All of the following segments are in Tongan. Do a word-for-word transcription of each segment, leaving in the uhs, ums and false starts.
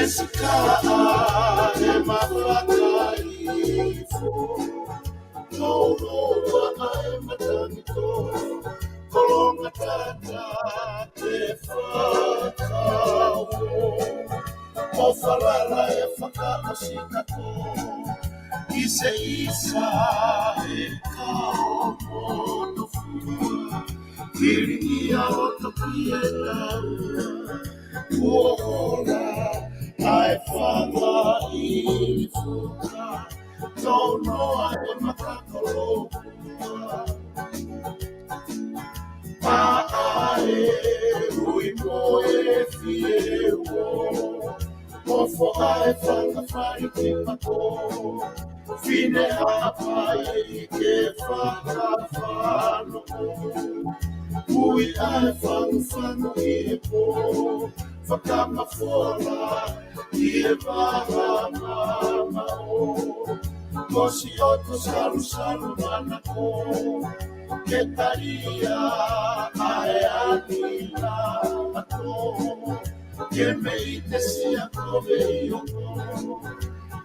Sika ʻa e mafakaifo, nounou ʻa e matangi tō, kolonga tata te fakauo. ʻO falala e fakaʻosi ka tō, ʻi se isa e kau mono fua, kili ia o toki e lau. Kuo hola ʻa e fanga ʻi fuka, tō noa e makakolo. Maʻa e ui mo e fieuo, ʻo foʻa e fanga fai ki pako. Fine haʻapai ke fakafano. Ui ʻa e fangufangu ʻi he pō, fakamafola ʻi he vaha mamaʻo. Ko si oto salusalu manako, ke talia ʻa e angi na ato. Ke mei te sia ko vei o ko.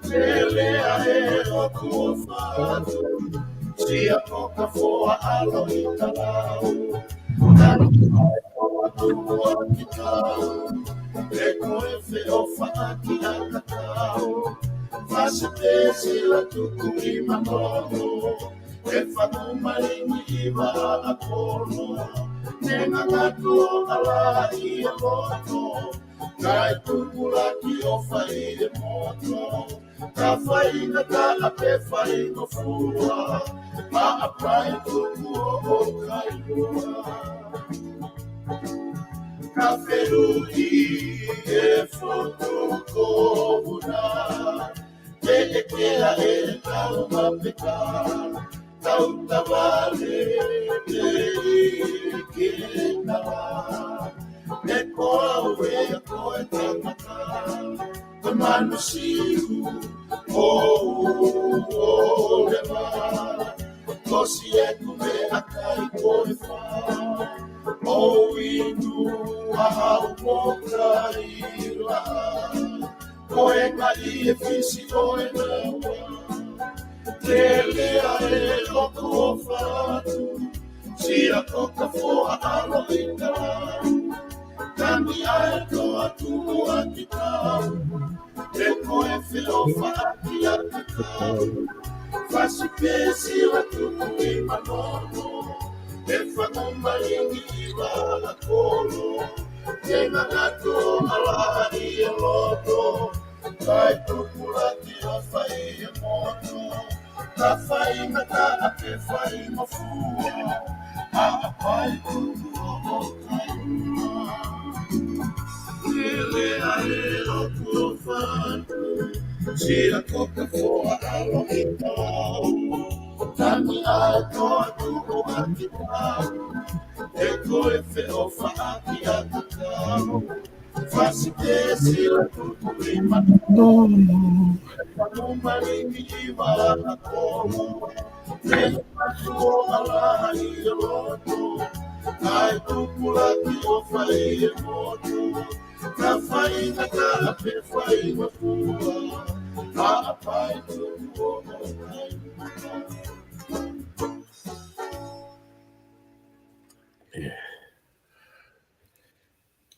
Lele ʻa e ʻoku ʻofa atu, sia ko ka foa ʻalo i talau. Nani ʻa e ʻoku ʻofa ki tau, e ko e feʻofaʻaki ʻa ka tau. Fasi te sila tuku i manono, e fatu malingi i vaha ʻa kono, ne ngangatu ʻo ala ʻi e loto, kae tupulaki ʻo fai e moto, ka fai na ka a pe fai no fua, ma a pai tuku o o kailua. Ka feluʻi e fotu ko una, Peʻekea e tau mapeka, tau tavale, peʻekea. Me ko au e ko e tangata, ko manu siu, o u, o le ma. Ko si e kume a kai ko e fa, o inu a hau ko kai la. Ko e ngai e fisi o e naua. Lele ʻa e ʻoku ʻofa atu. Sia ko ka foa ʻalo i tau. Kami ʻa e toa tuʻu ʻa ki tau. E ko e feʻofaʻaki ʻa ka tau. Fasi pe sila tuku i manono. E fatu malingi i vaha ʻa kono. Te ngangatu ʻo ala ʻi e loto. Kae tupulaki ʻo fai e moto. Ka fai na ka a pe fai mo fua. A a pai tuku o o kai. Lele ʻa e ʻoku ʻofa atu. Sia ko ka foa ʻalo i tau. Tani ʻa e toa tuʻu ʻa ki tau. E ko e feʻofaʻaki ʻa ka tau. Fasi pe sila tuku i manono. Fatu malingi i vaha ʻa kono. Te ngangatu ʻo ala ʻi e loto. Kae tupulaki ʻo fai e moto. Ka fai na ka a pe fai mo fua. A a pai tuku o o kai.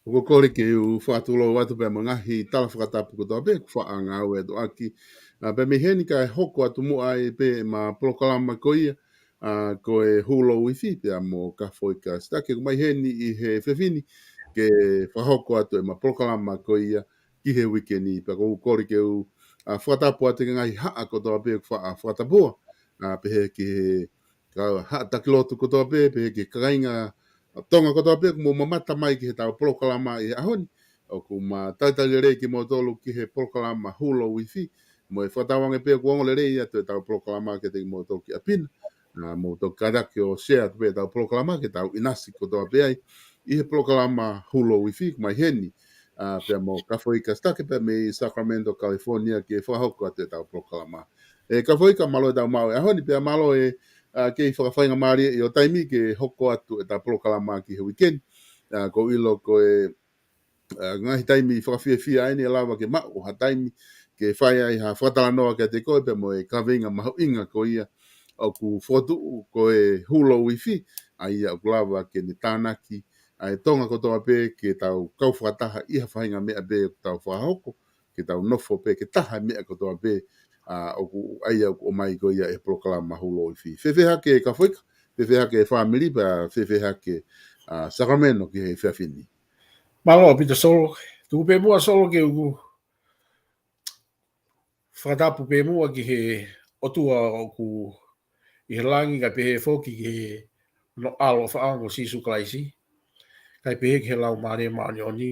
ʻOku ou kole ke u fakatulou atu pea mo e ngaahi tala fakatapu kotoa pē ʻoku faʻa ngāue atu ʻaki. ʻA, pea mei heni kae hoko atu muʻa ai pē ʻema polokalama ko ia, ʻa, ko e Hulu Wifi pea mo Kafoika Sitake. ʻOku mai heni ʻi he efiafi ni ke fakahoko atu ʻema polokalama ko ia ki he uike ni. Pea ʻoku ou kole ke u, ʻa, fakatapu atu ki he ngaahi haʻa kotoa pē ʻoku faʻa fakatapua, ʻa, pehē ki he kau haʻa taki lotu kotoa pē, pehē ki he kāinga Tonga kotoa pē ʻoku mou mamata mai ki heʻetau polokalama ʻi he ʻaho ni. ʻOku ma talitali lelei kimoutolu ki he polokalama Hulu Wifi. Mo e fakatauange pē ʻoku ongo lelei atu ʻetau polokalama kiate kimoutolu ki ʻapi na. Naʻa mou toki kātaki ʻo share atu pē ʻetau polokalama ke tau ʻinasi kotoa pē ai ʻi he polokalama Hulu Wifi, ʻoku mai heni, ʻa, pea mo Kafoika Sitake pea mei Sacramento, California, ke fakahoko atu ʻetau polokalama. ʻE Kafoika, mālō ʻetau maʻu e ʻaho ni, pea mālō e, ʻa, kei fakafaingamālie ʻi ho taimi ke hoko atu ʻetau polokalama ki he uike ni. ʻA, ʻoku ou ʻilo ko e, ʻa, ngaahi taimi fakafiefia ʻeni ʻe lava ke maʻu ha taimi ke fai ai ha fakatalanoa kiate koe pea mo e kaveinga mahuʻinga ko ia ʻoku fokotuʻu ko e Hulu Uifi, ʻa ia ʻoku lava ke ne tānaki ʻa e Tonga kotoa pē ke tau kau fakataha ʻi ha faʻahinga meʻa pē ʻoku tau fakahoko, ke tau nofo pē ke taha meʻa kotoa pē, ʻa, ʻoku ʻa ia ʻoku ʻomai ko ia ʻe he polokalama Hulu Uifi. Fēfē hake Kafoika, fēfē hake fāmili, pea fēfē hake, ʻa, Sacramento ki he efiafi ni? Mālō ʻaupito Solo, tuku pē muʻa Solo ke u fakatapu pē muʻa ki he ʻOtua ʻoku ʻi he langi, kae pehē foki ki he hono ʻAlo ʻofaʻanga ko Sīsū Kalaisi, kae pehē ki he Laumālie Māʻoniʻoni,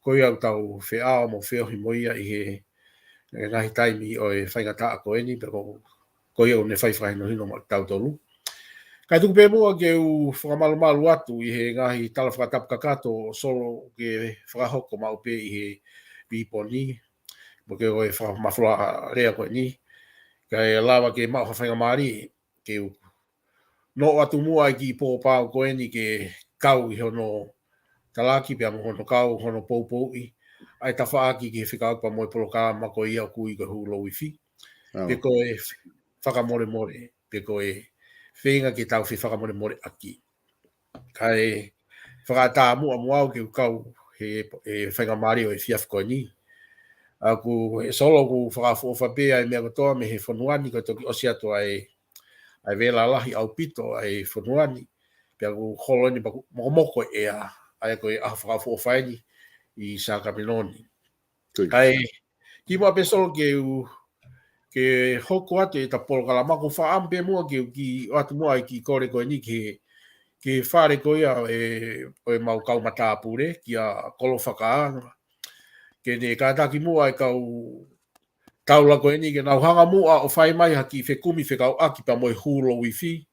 ko ia ʻoku tau feʻao mo feohi mo ia ʻi he, he ngaahi taimi ʻo e faingataʻa ko eni, pea ko, ko ia ʻoku ne fai fakahinohino maʻa kitautolu. Kae tuku pē muʻa ke u fakamalumalu atu ʻi he ngaahi tala fakatapu kakato Solo ke fakahoko maʻu pē ʻi he pīponi, mo ke ko e fakamafola lea ko eni, kae lava ke maʻu ha faingamālie ke u noʻo atu muʻa ʻi he kiʻi pōpao ko eni ke kau ʻi hono talaki pea mo hono kau, hono poupouʻi ʻa e tafaʻaki ki he fekauʻaki pea mo e polokalama ko ia ʻoku ui ko e Hulu Uifi. ʻAo. Pe ko e fakamolemole, pe ko e feinga ke tau fefakamolemoleʻaki. Kae fakaʻatā muʻa mo au ke u kau he, he faingamālie ʻo e efiafi ko eni. ʻA, ʻoku, ʻe Solo, ʻoku fakaʻofoʻofa pē ʻa e meʻa kotoa mei he fonua ni, ko e toki ʻosi atu ʻa e, ʻa e vela lahi ʻaupito ʻa e fonua ni, pea ʻoku holo eni pea ʻoku mokomoko e ʻea, ʻa ia ko e ʻaho fakaʻofoʻofa eni ʻi Sākalamēnito ni. Ko ia. Kae kimuʻa pē Solo ke u, ke hoko atu ʻeta polokalama, ʻoku ou fakaʻamu pē muʻa ke u kiʻi ʻoatu muʻa ʻa e kiʻi kole ko eni ki he, ki he fale ko ia ʻo e, ʻo ʻemau kau matāpule, kia Kolo Fakaanga, ke ne kātaki muʻa ʻa e kau taula ko eni ke nau hanga muʻa ʻo fai mai ha kiʻi fekumi fekauʻaki pea mo e Hulu Uifi.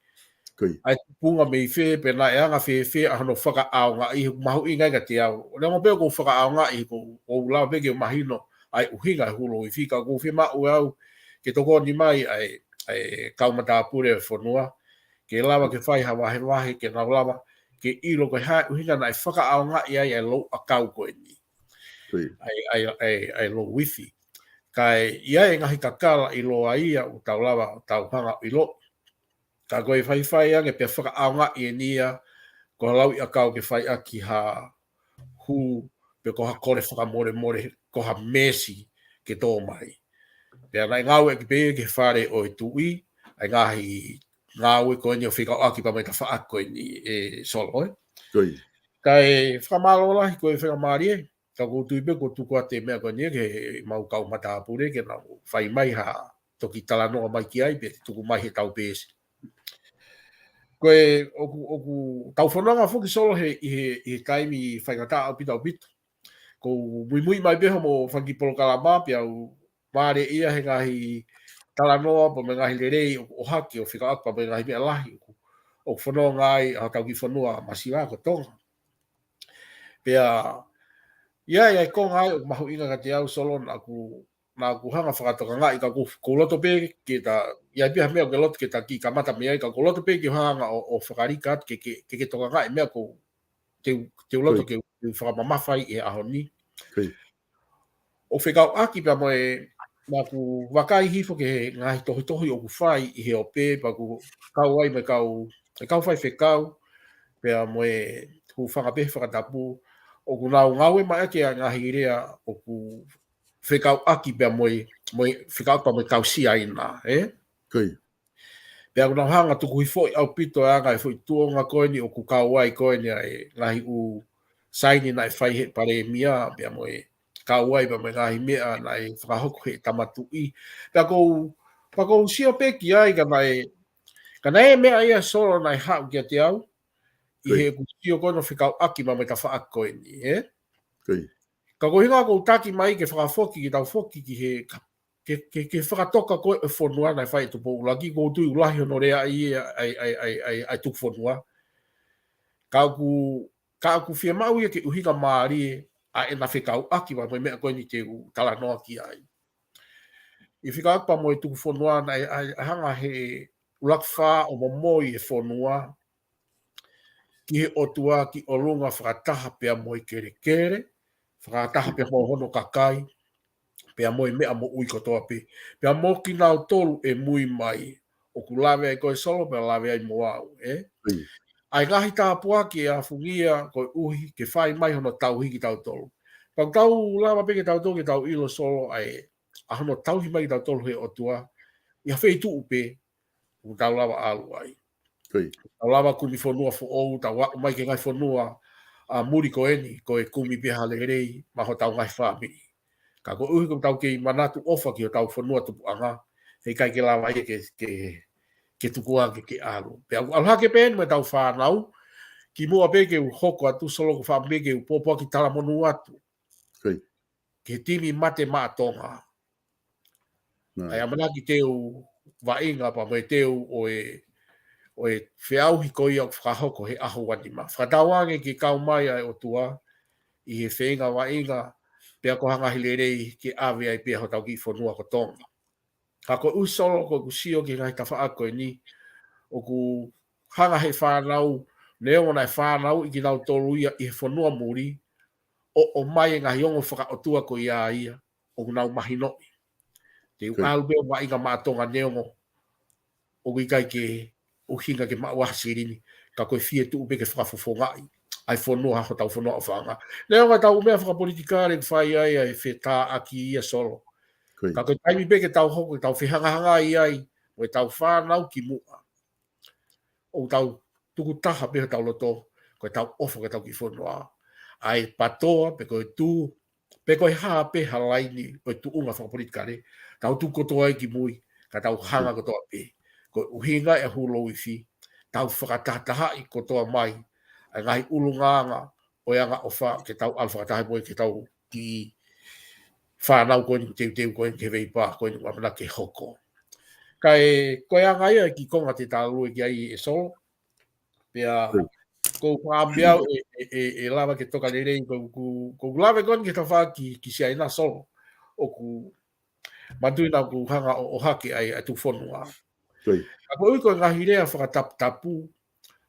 Ko ia. ʻA e tupunga mei fē, pe naʻe anga fēfē ʻa hono fakaʻaongaʻi, he ʻoku mahuʻinga ia kiate au. ʻO neongo pē ʻoku ou fakaʻaongaʻi, he ʻoku ou lava pē ke mahino ʻa e ʻuhinga e Hulu Uifi, ka ʻoku ou fiemaʻu ʻe au ke tokoni mai ʻa e, ʻa e kau matāpule ʻo e fonua, ke lava ke fai ha vahevahe, ke nau lava ke ʻilo ko e hā e ʻuhinga naʻe fakaʻaongaʻi ai ʻa e louʻakau ko eni. Ko ia. ʻA e, ʻa e, ʻa e, ʻa e Hulu Uifi. Kae ʻi ai e ngaahi kakala ʻiloa ia ʻoku tau lava, tau hanga ʻo ʻilo. Ka ko e faifai ange pea fakaʻaongaʻi eni ia ko ha lauʻiʻakau ke fai ʻaki ha hū, pe ko ha kole fakamolemole, ko ha mēsi ke tō mai. Pea naʻe ngāueʻaki pē ia ki he fale ʻo e tuʻi, ʻa e ngaahi ngāue ko eni ʻo fekauʻaki pea mo e tafaʻaki ko eni, ʻe Solo, ē? Ko ia. Kae fakamālō lahi ko e faingamālie, ka ʻoku ou tui pē kuo tuku atu e meʻa ko eni ki heʻemau kau matāpule ke nau fai mai ha toki talanoa mai ki ai pe tuku mai heʻetau peesi. Ko e ʻoku, ʻoku tau fononga foki Solo he, ʻi he, ʻi he taimi faingataʻa ʻaupito ʻaupito. ʻOku ou muimui mai pē hoʻomo fanga kiʻi polokalama pea u mālieʻia he ngaahi talanoa pea mo e ngaahi lelei ʻoku ʻohake ʻo fekauʻaki pea mo e ngaahi meʻa lahi ʻoku, ʻoku fononga ai ʻa hotau kiʻi fonua masiva ko Tonga. Pea ʻi ai ʻa e konga ai ʻoku mahuʻinga kiate au Solo naʻa ku, naʻa ku hanga fakatokangaʻi ka ʻoku, ʻoku ou loto pē ke ta, ʻi ai pē ha meʻa ʻoku ke loto ke ta kiʻi kamata mei ai ka ʻoku ou loto pē ke hanga ʻo, ʻo fakalika atu ke, ke, ke, ke tokangaʻi meʻa ʻoku te u, te u loto Ko ia. ke u, ke u fakamamafa ai he ʻaho ni. Ko ia. ʻO fekauʻaki pea mo e, naʻa ku vakai hifo ki he ngaahi tohitohi ʻoku fai ʻi he ope, pea ʻoku kau ai mo e kau, e kau faifekau, pea mo e hūfanga pē he fakatapu, ʻoku nau ngāue mai ʻaki ʻa e ngaahi lea ʻoku fekauʻaki pea mo e, mo e, fekauʻaki pea mo e kau Siaina, ē? Ko ia. Pea ʻoku nau hanga tuku hifo ʻaupito ʻa e ngaahi foʻi tuʻunga ko eni ʻoku kau ai ko eni ʻa e ngaahi ʻū saini naʻe fai he palēmia, pea mo e kau ai pea mo e ngaahi meʻa naʻe fakahoko he tama tuʻi. Pea ʻoku ou, pea ʻoku ou sio pē ki ai ka naʻe, ka naʻe meʻa ia Solo naʻe haʻu kiate au, ʻi Ko ia. heʻeku sio ko eni ʻo fekauʻaki pea mo e tafaʻaki ko eni, ē? Ko ia. Ka ko e ʻuhinga ʻoku ou taki mai ke fakafoki, ke tau foki ki he, ke, ke, ke fakatoka ko ē ʻo e fonua naʻe fai ʻe Tupou ʻUluaki, ʻoku ou tui ʻoku lahi hono lea ʻi he, ʻa e, ʻa e, ʻa e, ʻa e, ʻa e tuku fonua. Ka ʻoku, ka ʻoku fiemaʻu ia ke ʻuhinga mālie ʻa ʻena fekauʻaki pea mo e meʻa ko eni te u talanoa ki ai. ʻI he fekauʻaki pea mo e tuku fonua naʻe, ʻa e, ʻa e hanga he ʻUluaki Fā ʻo momoi e fonua ki he ʻOtua ki ʻolunga fakataha pea mo e kelekele, fakataha pē mo hono kakai, pea mo e meʻa moʻui kotoa pē. Pea mo kinautolu ʻe mui mai, ʻoku lave ai koe Solo, pea lave ai mo au, ē? ʻA e ngaahi tāpuaki ʻe afungia koeʻuhi ke fai mai hono tauhi kitautolu. Pea ʻoku tau lava pē ke tau tō ke tau ʻilo Solo ʻa e, ʻa hono tauhi mai kitautolu he ʻOtua, ʻi ha feituʻu pē, ʻoku tau lava ʻalu ai. Tau lava kumi fonua foʻou, tau aʻu mai ki he ngaahi fonua ʻa muli ko eni, ko e kumi pē ha lelei, maʻa hotau ngaahi fāmili. Ka koeʻuhi ko ʻetau kei manatu ʻofa ki hotau fonua tupuʻanga, heʻikai ke lava ia ke, ke, ke tukuange ke ʻalu. Pea ʻoku ʻalu hake pē eni mo ʻetau fānau, kimuʻa pē ke u hoko atu Solo ko e fakaʻamu pē ke u pōpoaki talamonū atu ki he timi mate maʻa Tonga. ʻA e ʻamanaki te u vaʻinga pea mo e te u ʻo e, ʻo e feʻauhi ko ia ʻoku fakahoko he ʻaho uanima. Fakatauange ke kau mai ʻa e ʻOtua ʻi he feinga vaʻinga pea ko ha ngaahi lelei ke ʻave ai pē ʻa hotau kiʻi fonua ko Tonga. Ka koeʻuhi Solo ko ʻeku sio ki he ngaahi tafaʻaki ko eni, ʻoku hanga he fānau, neongo naʻe fānauʻi kinautolu ia ʻi he fonua muli, ʻo ʻomai e ngaahi ongo fakaʻotua ko ia ia, ʻoku nau mahinoʻi. Te u ʻalu pē ʻo vaʻinga maʻa Tonga neongo ʻoku ʻikai ke ʻuhinga ke maʻu ha silini, ka ko e fie tuʻu pē ke fakafofongaʻi ʻa e fonua, hotau fonua ʻofaʻanga. Neongo ʻetau meʻa fakapolitikale ʻoku fai ai ʻa e fetāʻaki ia Solo. Ka ko e taimi pē ke tau hoko, ke tau fehangahangai ai mo ʻetau fānau kimuʻa, ʻoku tau tukutaha pē hotau loto, ko ʻetau ʻofa ki hotau kiʻi fonua. ʻA e patoa, pe ko e tū, pe ko e hā pē ha laini ʻo e tuʻunga fakapolitikale, tau tuku kotoa ia ki mui, ka tau hanga kotoa pē. Ko e ʻuhinga ʻa e Hulo Wifi, tau fakatahatahaʻi kotoa mai ʻa e ngaahi ʻulungaanga ʻo e angaʻofa ke tau ʻalu fakataha mo e ke tau kiʻi fānau ko eni, teuteu ko eni ki he veipā ko eni ʻoku ʻamanaki ke hoko. Ka ko e anga ia e kiʻi konga te ta ʻalu ki ai ē Solo. Pea ʻoku ou fakaʻamu pē au ʻe, ʻe, ʻe, ʻe lava ke toka lelei, ko, ko, ko e lave ko eni ki he tafaʻaki ki Siaina Solo. ʻOku manatuʻi naʻa ku hanga ʻo, ʻohake ai ʻa e tuʻufonua. Ka koeʻuhi ko e ngaahi lea fakataputapu,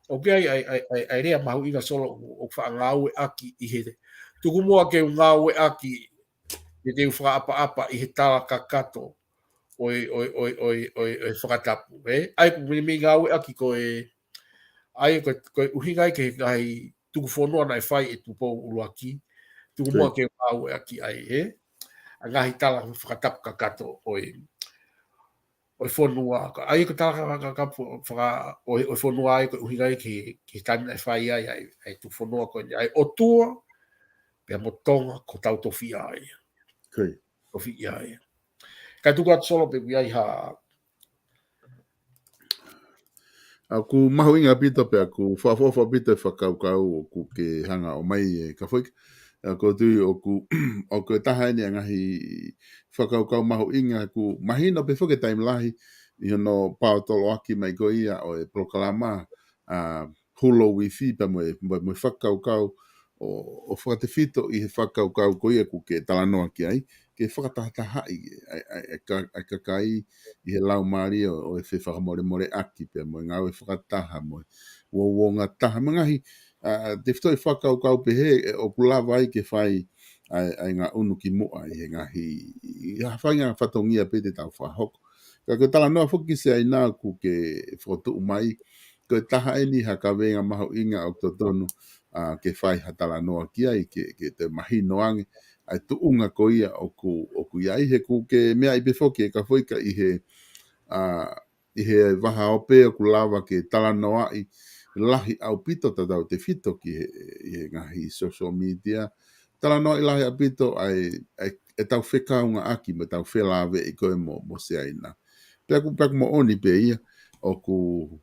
ʻoku ʻi ai ʻa e, ʻa e, ʻa e, ʻa e lea mahuʻinga Solo ʻoku, ʻoku faʻa ngāueʻaki ʻi he, tukumua ke u ngāueʻaki, ke te u fakaʻapaʻapa ʻi he tala kakato ʻo e, ʻo e, ʻo e, ʻo e, ʻo e, ʻo e fakatapu, ē? ʻA ia ʻoku meimei ngāueʻaki ko e, ʻa ia ko e, ko e ʻuhinga ia ki he ngaahi tukufonua naʻe fai ʻe Tupou ʻUluaki, tukumua ke u ngāueʻaki ai, ē? ʻA e ngaahi tala fakatapu kakato ʻo e, ʻo e fonua, ka, ʻa ia ko e tala ka, ka, ka, faka-, ʻo e, ʻo e fonua ʻa ia ko e ʻuhinga ia ki he, ki he taimi naʻe fai ai, ʻa e, ʻa e tukufonua ko eni, ʻa e ʻOtua, pea mo Tonga ko hotau tofiʻa ia. Tofiʻa ia. Ka tuku atu Solo pe ʻoku ʻi ai ha. ʻOku mahuʻinga ʻaupito pea ʻoku fakaʻofoʻofa ʻaupito e fakakaukau ʻoku ke hanga ʻo ʻomai ē Kafoika. ʻOku ou tui ʻoku, ʻoku ʻi ai e taha eni ʻa e ngaahi fakakaukau mahuʻinga ʻoku mahino pē foki e taimi lahi ʻi hono paotoloaki mai ko ia ʻo e polokalama, ʻa, Hulo Wifi pea mo e, mo e, mo e fakakaukau ʻo, ʻo fakatefito ʻi he fakakaukau ko ia ʻoku ke talanoa ki ai, ke fakatahatahaʻi ʻa e, ʻa e, ʻa e ka-, ʻa e kakai ʻi he laumālie ʻo, ʻo e fefakamolemoleʻaki pea mo e ngāue fakataha mo e uouongataha mo e ngaahi, ʻa, tefitoʻi fakakaukau pehē ʻe, ʻoku lava ai ke fai ʻa e, ʻa e ngaʻunu kimuʻa ʻi he ngaahi, ʻi ha faʻahinga fatongia pē te tau fakahoko. Ka ko e talanoa foki ki Siaina ʻoku ke fokotuʻu mai, ko e taha eni ha kaveinga mahuʻinga ʻoku totonu, ʻa, ke fai ha talanoa ki ai, ke, ke toe mahino ange ʻa e tuʻunga ko ia ʻoku, ʻoku ʻi ai, he ʻoku ke meaʻi pē foki ē Kafoika ʻi he, ʻa, ʻi he vahaope ʻoku lava ke talanoaʻi lahi ʻaupito tautautefito ki he, ʻi he ngaahi social media. Talanoaʻi lahi ʻaupito ʻa e, ʻa e, ʻetau fekaungāʻaki mo ʻetau felāveʻi ko ē mo, mo Siaina. Pea ʻoku, pea ʻoku moʻoni pē ia, ʻoku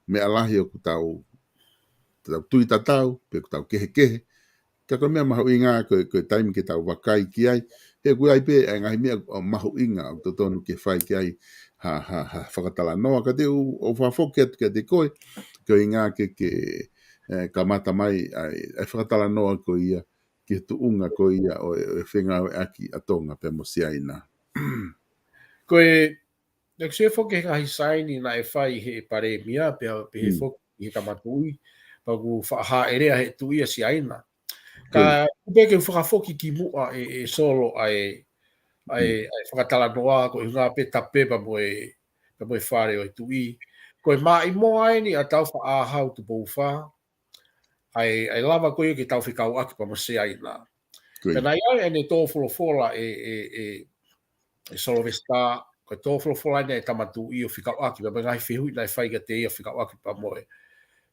meʻa lahi ʻoku tau, tau tui tatau, pe ʻoku tau kehekehe. Ka ko e meʻa mahuʻinga ko e, ko e taimi ke tau vakai ki ai. He ʻoku ʻi ai pē ʻa e ngaahi meʻa ʻo mahuʻinga ʻoku totonu ke fai ki ai ha, ha, ha fakatalanoa. Ka te u, ʻoku ou fakafoki atu kiate koe, ko e ʻuhinga ke, ke, ē, kamata mai ʻa e, ʻa e fakatalanoa ko ia, ki he tuʻunga ko ia ʻo e, ʻo e fengāueʻaki ʻa Tonga pea mo Siaina. Ko e, naʻa ku sio foki he ngaahi saini naʻe fai he palēmia, pea, pea he foki he Tama Tuʻi, pea ʻoku faʻa hāʻelea he tuʻi ʻa Siaina. Ka ʻoku pehē ke u fakafoki ki muʻa ē, ē Solo ʻa e, ʻa e, ʻa e fakatalanoa ko e ʻuhinga pē tape pea mo e, pea mo e fale ʻo e tuʻi. Ko e maʻimoa eni ʻa Tāufaʻāhau Tupou Fā, ʻa e, ʻa e lava ko ia ke tau fekauʻaki pea mo Siaina. Pea naʻe ʻi ai ʻene tō folofola ē, ē, ē, ē Sylvester, ko e tō folofola eni ʻa e Tama Tuʻi ʻo fekauʻaki pea mo e ngaahi fehuʻi naʻe fai kiate ia fekauʻaki pea mo e,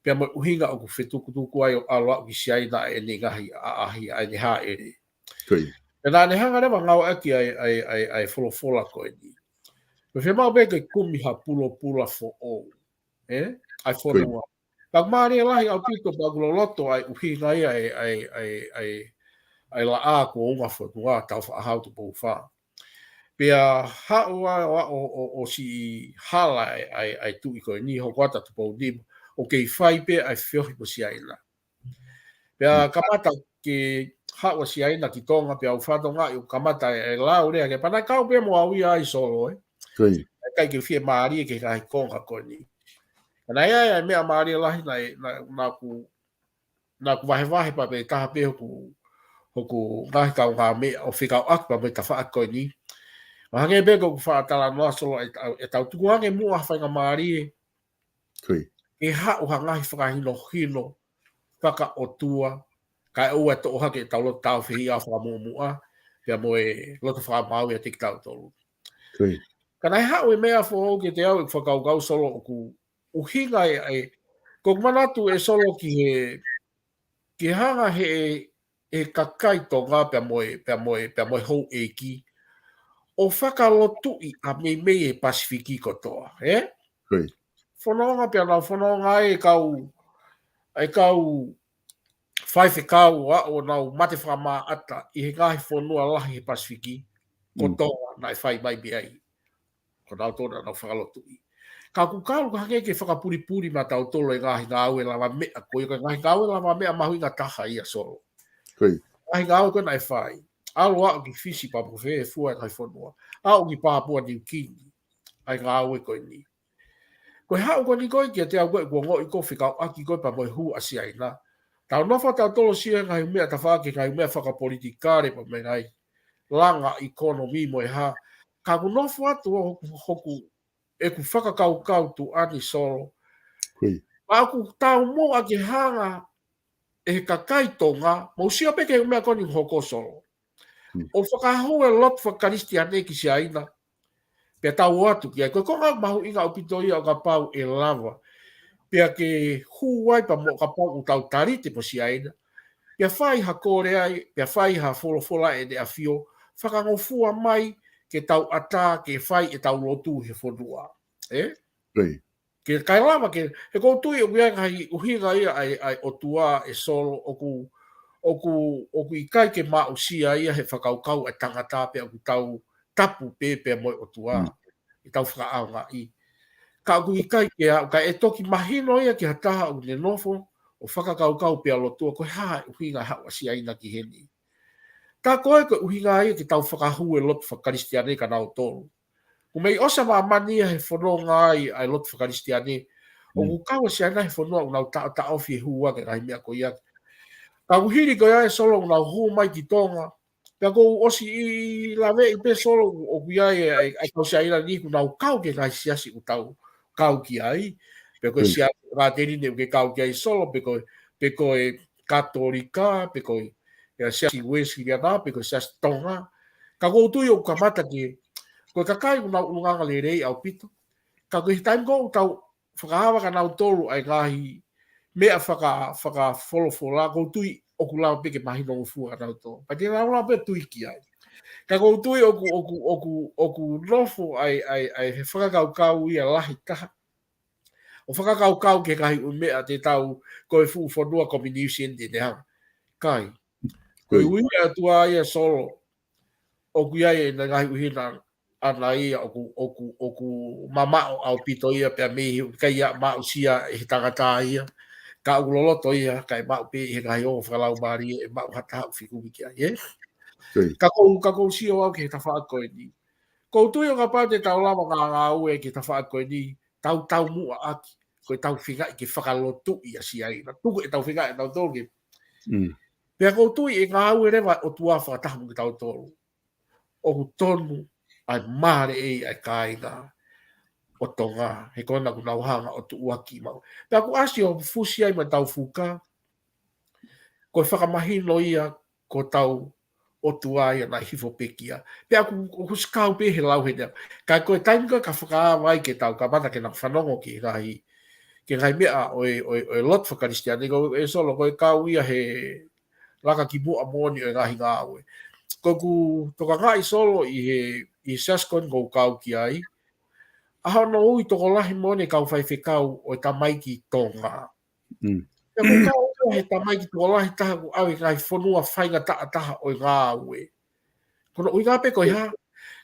pea mo e ʻuhinga ʻoku fetukutuku ai ʻo ʻalu ʻo aʻu ki Siaina ʻene ngaahi ʻaʻahi, ʻa ʻene hāʻele. Pea naʻa ne hanga leva ʻo ngāueʻaki ʻa e, ʻa e, ʻa e, ʻa e folofola ko eni. Pea fiemaʻu pē ke kumi ha pulopula foʻou. Ē? ʻA e fonua. Pea ʻoku mālie lahi ʻaupito pea ʻoku loloto ʻa e ʻuhinga ia ʻa e, ʻa e, ʻa e, ʻa e, ʻa e laʻā kuo unga fonua Tāufaʻāhau Tupou Fā. Pea haʻu ʻa, ʻo, ʻo, ʻo, ʻo siʻi hala ʻa e, ʻa e, ʻa e tuʻi ko eni, Hokoata Tupou Nima, ʻo kei fai pē ʻa e feohi mo Siaina. Pea kamata ke haʻu ʻa Siaina ki Tonga, pea u fatonga ʻi ʻo kamata e, e lau lea ke pea naʻe kau pē mo au ia ʻi Solo, ē. ʻIkai ke fiemālie ki he ngaahi konga ko eni. Ka naʻe ʻi ai ʻa e meʻa mālie lahi naʻe, naʻe, naʻa ku, naʻa ku vahevahe pea pē taha pē hoku, hoku ngaahi kaungāmeʻa ʻo fekauʻaki pea mo e tafaʻaki ko eni. ʻO hangē pē ko ʻeku faʻa talanoa Solo ē, ʻe tau tukuange muʻa ha faingamālie ke haʻu ha ngaahi fakahinohino fakaʻotua, kae ʻoua ʻe toʻo hake ʻetau loto tāufehiʻa fakamuʻomuʻa, pea mo e loto fakamaau ʻiate kitautolu. Ka naʻe haʻu e meʻa foʻou kiate au ʻeku fakakaukau Solo ʻoku ʻuhinga ē, ʻa e, ko ʻeku manatu ē Solo ki he, ki he hanga ʻe he, ʻe he kakai Tonga pea mo e, pea mo e, pea mo e houʻeiki ʻo fakalotuʻi ʻa meimei e Pasifiki kotoa, ē? Fononga pea nau fononga ai e kau, e kau faifekau ʻo aʻu ʻo nau mate fakamaʻata ʻi he ngaahi fonua lahi he Pasifiki kotoa naʻe fai mai mei ai. Ko nautolu naʻa nau fakalotuʻi. Ka ʻoku kau ka hangē ke fakapulipuli maʻatautolu e ngaahi ngāue lavameʻa ko ia, ko e ngaahi ngāue lavameʻa mahuʻinga taha ia Solo. Ngaahi ngāue ko ē naʻe fai. ʻAlu ʻo aʻu ki Fisi pea mo fē fua e ngaahi fonua. Aʻu ki Papua New Guinea. ʻA e ngāue ko eni. Ko e haʻu ko eni ko ē kiate au ko ē ʻeku ongoʻi ko e fekauʻaki ko ē pea mo e hū ʻa Siaina. Tau nofo ʻatautolu ʻo sio he ngaahi meʻa tafaʻaki, ngaahi meʻa fakapolitikale pea mo e ngaahi langa ʻekonomi mo e hā. Ka ʻoku nofo atu ʻa hoku, hoku, ʻeku fakakaukau tuʻa ni Solo. Pea ʻoku taumuʻa ke hanga ʻe he kakai Tonga, mou sio pē ki he meʻa ko eni ʻoku hoko Solo. ʻO fakahū e lotu fakakalisitiane ki Siaina. Pea tau ō atu ki ai. Ko e konga mahuʻinga ʻaupito ia ʻo kapau ʻe lava. Pea ke hū ai pea mo kapau ʻoku tau talite mo Siaina. Pea fai ha kole ai, pea fai ha folofola ʻEne ʻAfio, fakangofua mai ke tau ʻatā ke fai ʻetau lotu he fonua. Ē? Ke kae lava ke, he ʻoku ou tui ʻoku ʻi ai e ngaahi ʻuhinga ia ʻa e, ʻa e ʻOtua ē Solo ʻoku, ʻoku, ʻoku ʻikai ke maʻusia ia he fakakaukau ʻa e tangata pea ʻoku tau tapu pē pea mo e ʻOtua. ʻEtau fakaʻaongaʻi. Ka ʻoku ʻikai ke aʻu, ka ʻe toki mahino ia ki ha taha ʻoku ne nofo ʻo fakakaukau pea lotua ko e hā e ʻuhinga haʻu ʻa Siaina ki heni. Tā ko ē ko e ʻuhinga ia ke tau fakahū e lotu fakakalisitiane kia nautolu. ʻOku mei ʻosi ʻa māmani ia he fononga ai ʻa e lotu fakakalisitiane. ʻOku kau ʻa Siaina he fonua ʻoku nau taʻotaʻofi e hū ʻa e ngaahi meʻa ko ia. Ka ʻoku hili ko ia ē Solo ʻoku nau hū mai ki Tonga. Pea ʻoku ou ʻosi ʻi laveʻi pē Solo ʻoku ʻi ai e, e, e kau Siaina ni ʻoku nau kau ki he ngaahi siasi ʻoku tau kau ki ai. Pe ko e siasi Kateline ʻoku ke kau ki ai Solo, pe ko, pe ko e Katolika, pe ko e, e siasi Uēsiliana, pe ko e siasi Tonga. Ka ʻoku ou tui ʻoku kamata ke, ko e kakai ʻoku nau ʻulungaanga lelei ʻaupito. Ka ko e taimi ko ē ʻoku tau fakaava kia nautolu ʻa e ngaahi meʻa faka, fakafolofola, ʻoku ou tui ʻoku lava pē ke mahino ngofua kia nautolu. Pea te nau lava pē tui ki ai. Ka ʻoku ou tui ʻoku, ʻoku, ʻoku, ʻoku nofo ʻa e, ʻa e, ʻa e he fakakaukau ia lahi taha. ʻO fakakaukau ki he ngaahi ʻū meʻa te tau ko e fuʻu fonua communism te ne hanga. Kai. Ko e ui ʻa e ʻOtua ia Solo. ʻOku ʻi ai e ngaahi ʻuhinga ʻana ia ʻoku, ʻoku, ʻoku mamaʻo ʻaupito ia pea mei he ʻikai ia maʻusia ʻe he tangata ia. Ka ʻoku loloto ia, kae maʻu pē ʻi he ngaahi ongo fakalaumālie ʻe maʻu ha taha ʻoku fekumi ki ai, ē? Ka ʻoku ou, ka ʻoku ou sio au ki he tafaʻaki ko eni. ʻOku ou tui ʻo kapau te tau lava ngāngāue ki he tafaʻaki ko eni, tau taumuʻa ʻaki, ko ʻetau feingaʻi ke fakalotuʻi ʻa Siaina. Tuku ʻetau feingaʻi ʻatautolu ke Pea ʻoku ou tui ʻe ngāue leva ʻa e ʻOtua fakataha mo kitautolu. ʻOku tonu ʻa e mālieʻia ʻa e kāinga ʻo Tonga, he ko ena ʻoku nau hanga ʻo tuʻuaki maʻu. Pea ʻoku ʻasi ʻo fusi ai mo ʻetau fuka, ko e fakamahino ia ko hotau ʻOtua ia naʻe hifo pekia. Pea ʻoku, ʻoku sikau pē he lau he nea. Ka ko e taimi ko ē ka fakaava ai ke tau kamata ke nau fanongo ki he ngaahi, ki he ngaahi meʻa ʻo e, ʻo e, ʻo e lotu fakakalisitiane, ko e Solo, ko e kau ia he laka ki muʻa moʻoni ʻo e ngaahi ngāue. Ko ʻeku tokangaʻi Solo ʻi he, ʻi he siasi ko eni ʻoku ou kau ki ai, ʻa hono ui tokolahi moʻoni e kau faifekau ʻo e tamaiki Tonga. Mm. Pea ʻoku kau ia he tamaiki tokolahi taha ʻoku ʻave ki he ngaahi fonua faingataʻa taha ʻo e ngāue. Ko hono ʻuhinga pē ko e hā?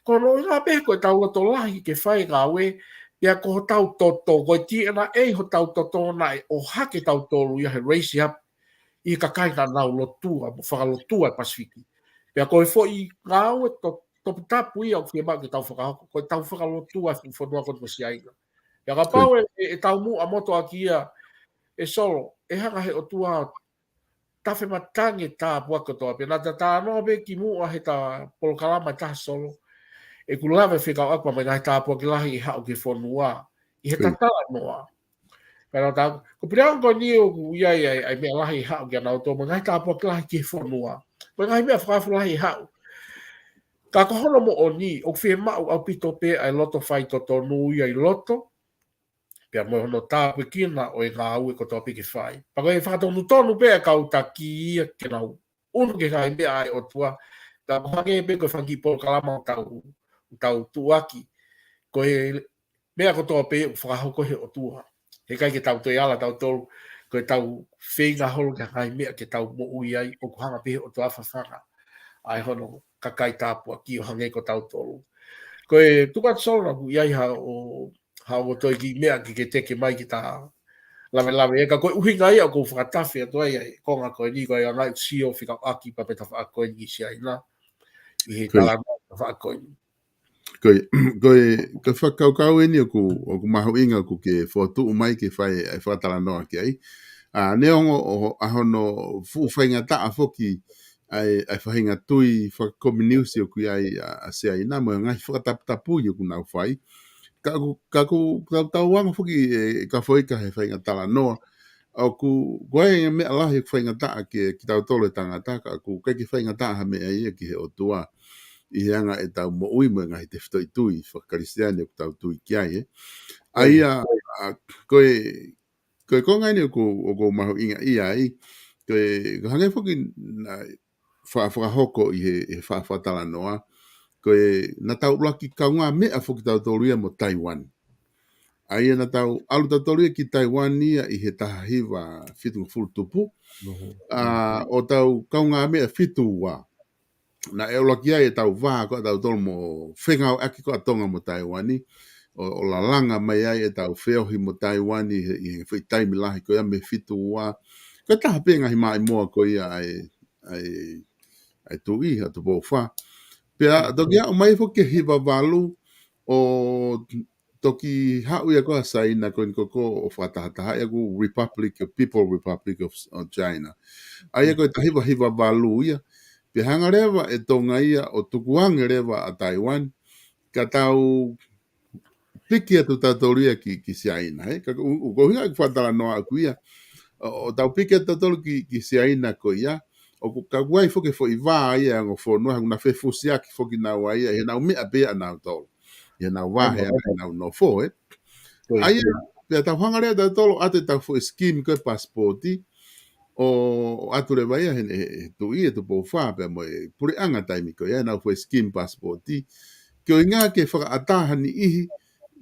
Ko hono ʻuhinga pē ko ʻetau loto lahi ke fai e ngāue, pea ko hotau toto, ko e DNA hotau toto naʻe ʻohake kitautolu ia he raise up ʻi he kakai naʻa nau lotua, mo fakalotua e Pasifiki. Pea ko e foʻi ngāue to-, toputapu ia ʻoku fiemaʻu ke tau fakahoko, ko ʻetau fakalotua e fonua ko eni ko Siaina. Pea kapau ʻe, ʻe, ʻe taumuʻa motuʻaki ia, ʻe Solo, ʻe hanga he ʻOtua ʻo tafe matangi e tāpuaki kotoa pē. Naʻa ta talanoa pē ki muʻa he ta polokalama ʻe taha Solo, ʻeku lave fekauʻaki mo e ngaahi tāpuaki lahi ʻe haʻu ki he fonua ʻi he ta talanoa. Pea naʻa ta, ko e puleʻanga ko eni ʻoku ʻi ai ʻa e, ʻa e meʻa lahi ʻe haʻu kia nautolu mo e ngaahi tāpuaki lahi ki he fonua, mo e ngaahi meʻa fakaofo lahi ʻe haʻu. Ka ko hono moʻoni, ʻoku fiemaʻu ʻaupito pē ʻa e loto faitotonu ia ʻi loto, pea mo hono tāpuekina ʻo e ngāue kotoa pē ke fai. Pea ko e fakatonutonu pē ʻa e kau taki ia ke nau ʻunu ki he ngaahi meʻa ʻa e ʻOtua. Pea ʻoku hangē pē ko e fanga kiʻi polokalama ʻoku tau, ʻoku tau tuʻuaki. Ko e meʻa kotoa pē ʻoku fakahoko he ʻOtua. Heʻikai ke tau toe ala tautolu, ko ʻetau feinga holo ki he ngaahi meʻa ke tau moʻui ai, ʻoku hanga pē he ʻOtua ʻo fafanga ʻa e hono kakai tāpuaki ʻo hangē ko tautolu. Ko e tuku atu Solo naʻa ʻoku ʻi ai haʻo, haʻo toe kiʻi meʻa ke ke teke mai ke ta lavelaveʻi, ka ko e ʻuhinga ia ʻoku ou fakatafe atu ai ʻa e konga ko eni, ko e anga ʻeku sio fekauʻaki pea mo e tafaʻaki ko eni ki Siaina ʻi he talanoa tafaʻaki ko eni. Ko e, ko e, ko e fakakaukau eni ʻoku, ʻoku mahuʻinga ʻoku ke fokotuʻu mai ke fai e fakatalanoa ki ai. ʻA, neongo ʻa hono fuʻu faingataʻa foki ʻa e, ʻa e faʻahinga tui fakakominiusi ʻoku ʻi ai ʻa, ʻa Siaina mo e ngaahi fakataputapui ʻoku nau fai. Ka ʻoku, ka ʻoku, ka tau anga foki ʻe, ʻe Kafoika he faʻahinga talanoa. ʻOku, ko e meʻa lahi ʻoku faingataʻa ki, kitautolu e tangata, ka ʻoku ʻikai ke faingataʻa ha meʻa ia ki he ʻOtua ʻi he anga ʻetau moʻui mo e ngaahi tefitoʻi tui fakakalisitiane ʻoku tau tui ki ai, ē. ʻA ia, ʻa, ko e, ko e konga eni ʻoku, ʻoku mahuʻinga ia ai, ko e, ko e hangē foki naʻe fa-, fakahoko ʻi he, he fa-, fakatalanoa, ko e naʻa tau ʻuluaki kaungāmeʻa foki tautolu ia mo Taiwan. ʻA ia naʻa tau ʻalu tautolu ia ki Taiwan ia ʻi he taha hiva fitungofulu tupu. ʻA, ʻo tau kaungāmeʻa fitu ua. Naʻe ʻuluaki ai ʻetau vā ko ē ʻa tautolu mo fengāueʻaki ko ē ʻa Tonga mo Taiwani. ʻO, ʻo lalanga mai ai ʻetau feohi mo Taiwani he, he foʻi taimi lahi ko ia mei he fitu ua. Ko e taha pē ngaahi maʻimoa ko ia ʻa e, ʻa e, ʻa e Tuʻi, ʻa Tupou Fā. Pea toki aʻu mai foki ki he hiva valu ʻo toki haʻu ia ko ē ʻa Siaina ko eni ko ē ʻo fakatahataha ia ko e Republic, People Republic of, of China. ʻA ia ko e taha hiva hiva valu ia. Pea hanga leva ʻe Tonga ia ʻo tukuange leva ʻa Taiwan, ka tau piki atu tautolu ia ki, ki Siaina, ē? Ka ʻoku, ʻoku ʻuhinga ʻeku fakatalanoa ʻaku ia. ʻO, ʻo tau piki atu tautolu ki, ki Siaina ko ia. ʻOku, ka ʻoku ʻi ai foki e foʻi vā ia ʻa e ongo fonua, ʻoku na fefusiaki foki naua ia, ʻi heʻenau meʻa pē ia ʻanautolu. ʻI heʻenau vā he anga ʻenau nofo, ē? ʻA ia, pea tau hanga leva tautolu ʻo ʻoatu ʻetau foʻi scheme ko e pasipoti, ʻo, ʻo ʻoatu leva ia he, he, he Tuʻi ʻa Tupou Fā, pea mo e puleʻanga taimi ko ia, ʻenau foʻi scheme pasipoti. Ko e ʻuhinga ke fakaʻatā ha niʻihi,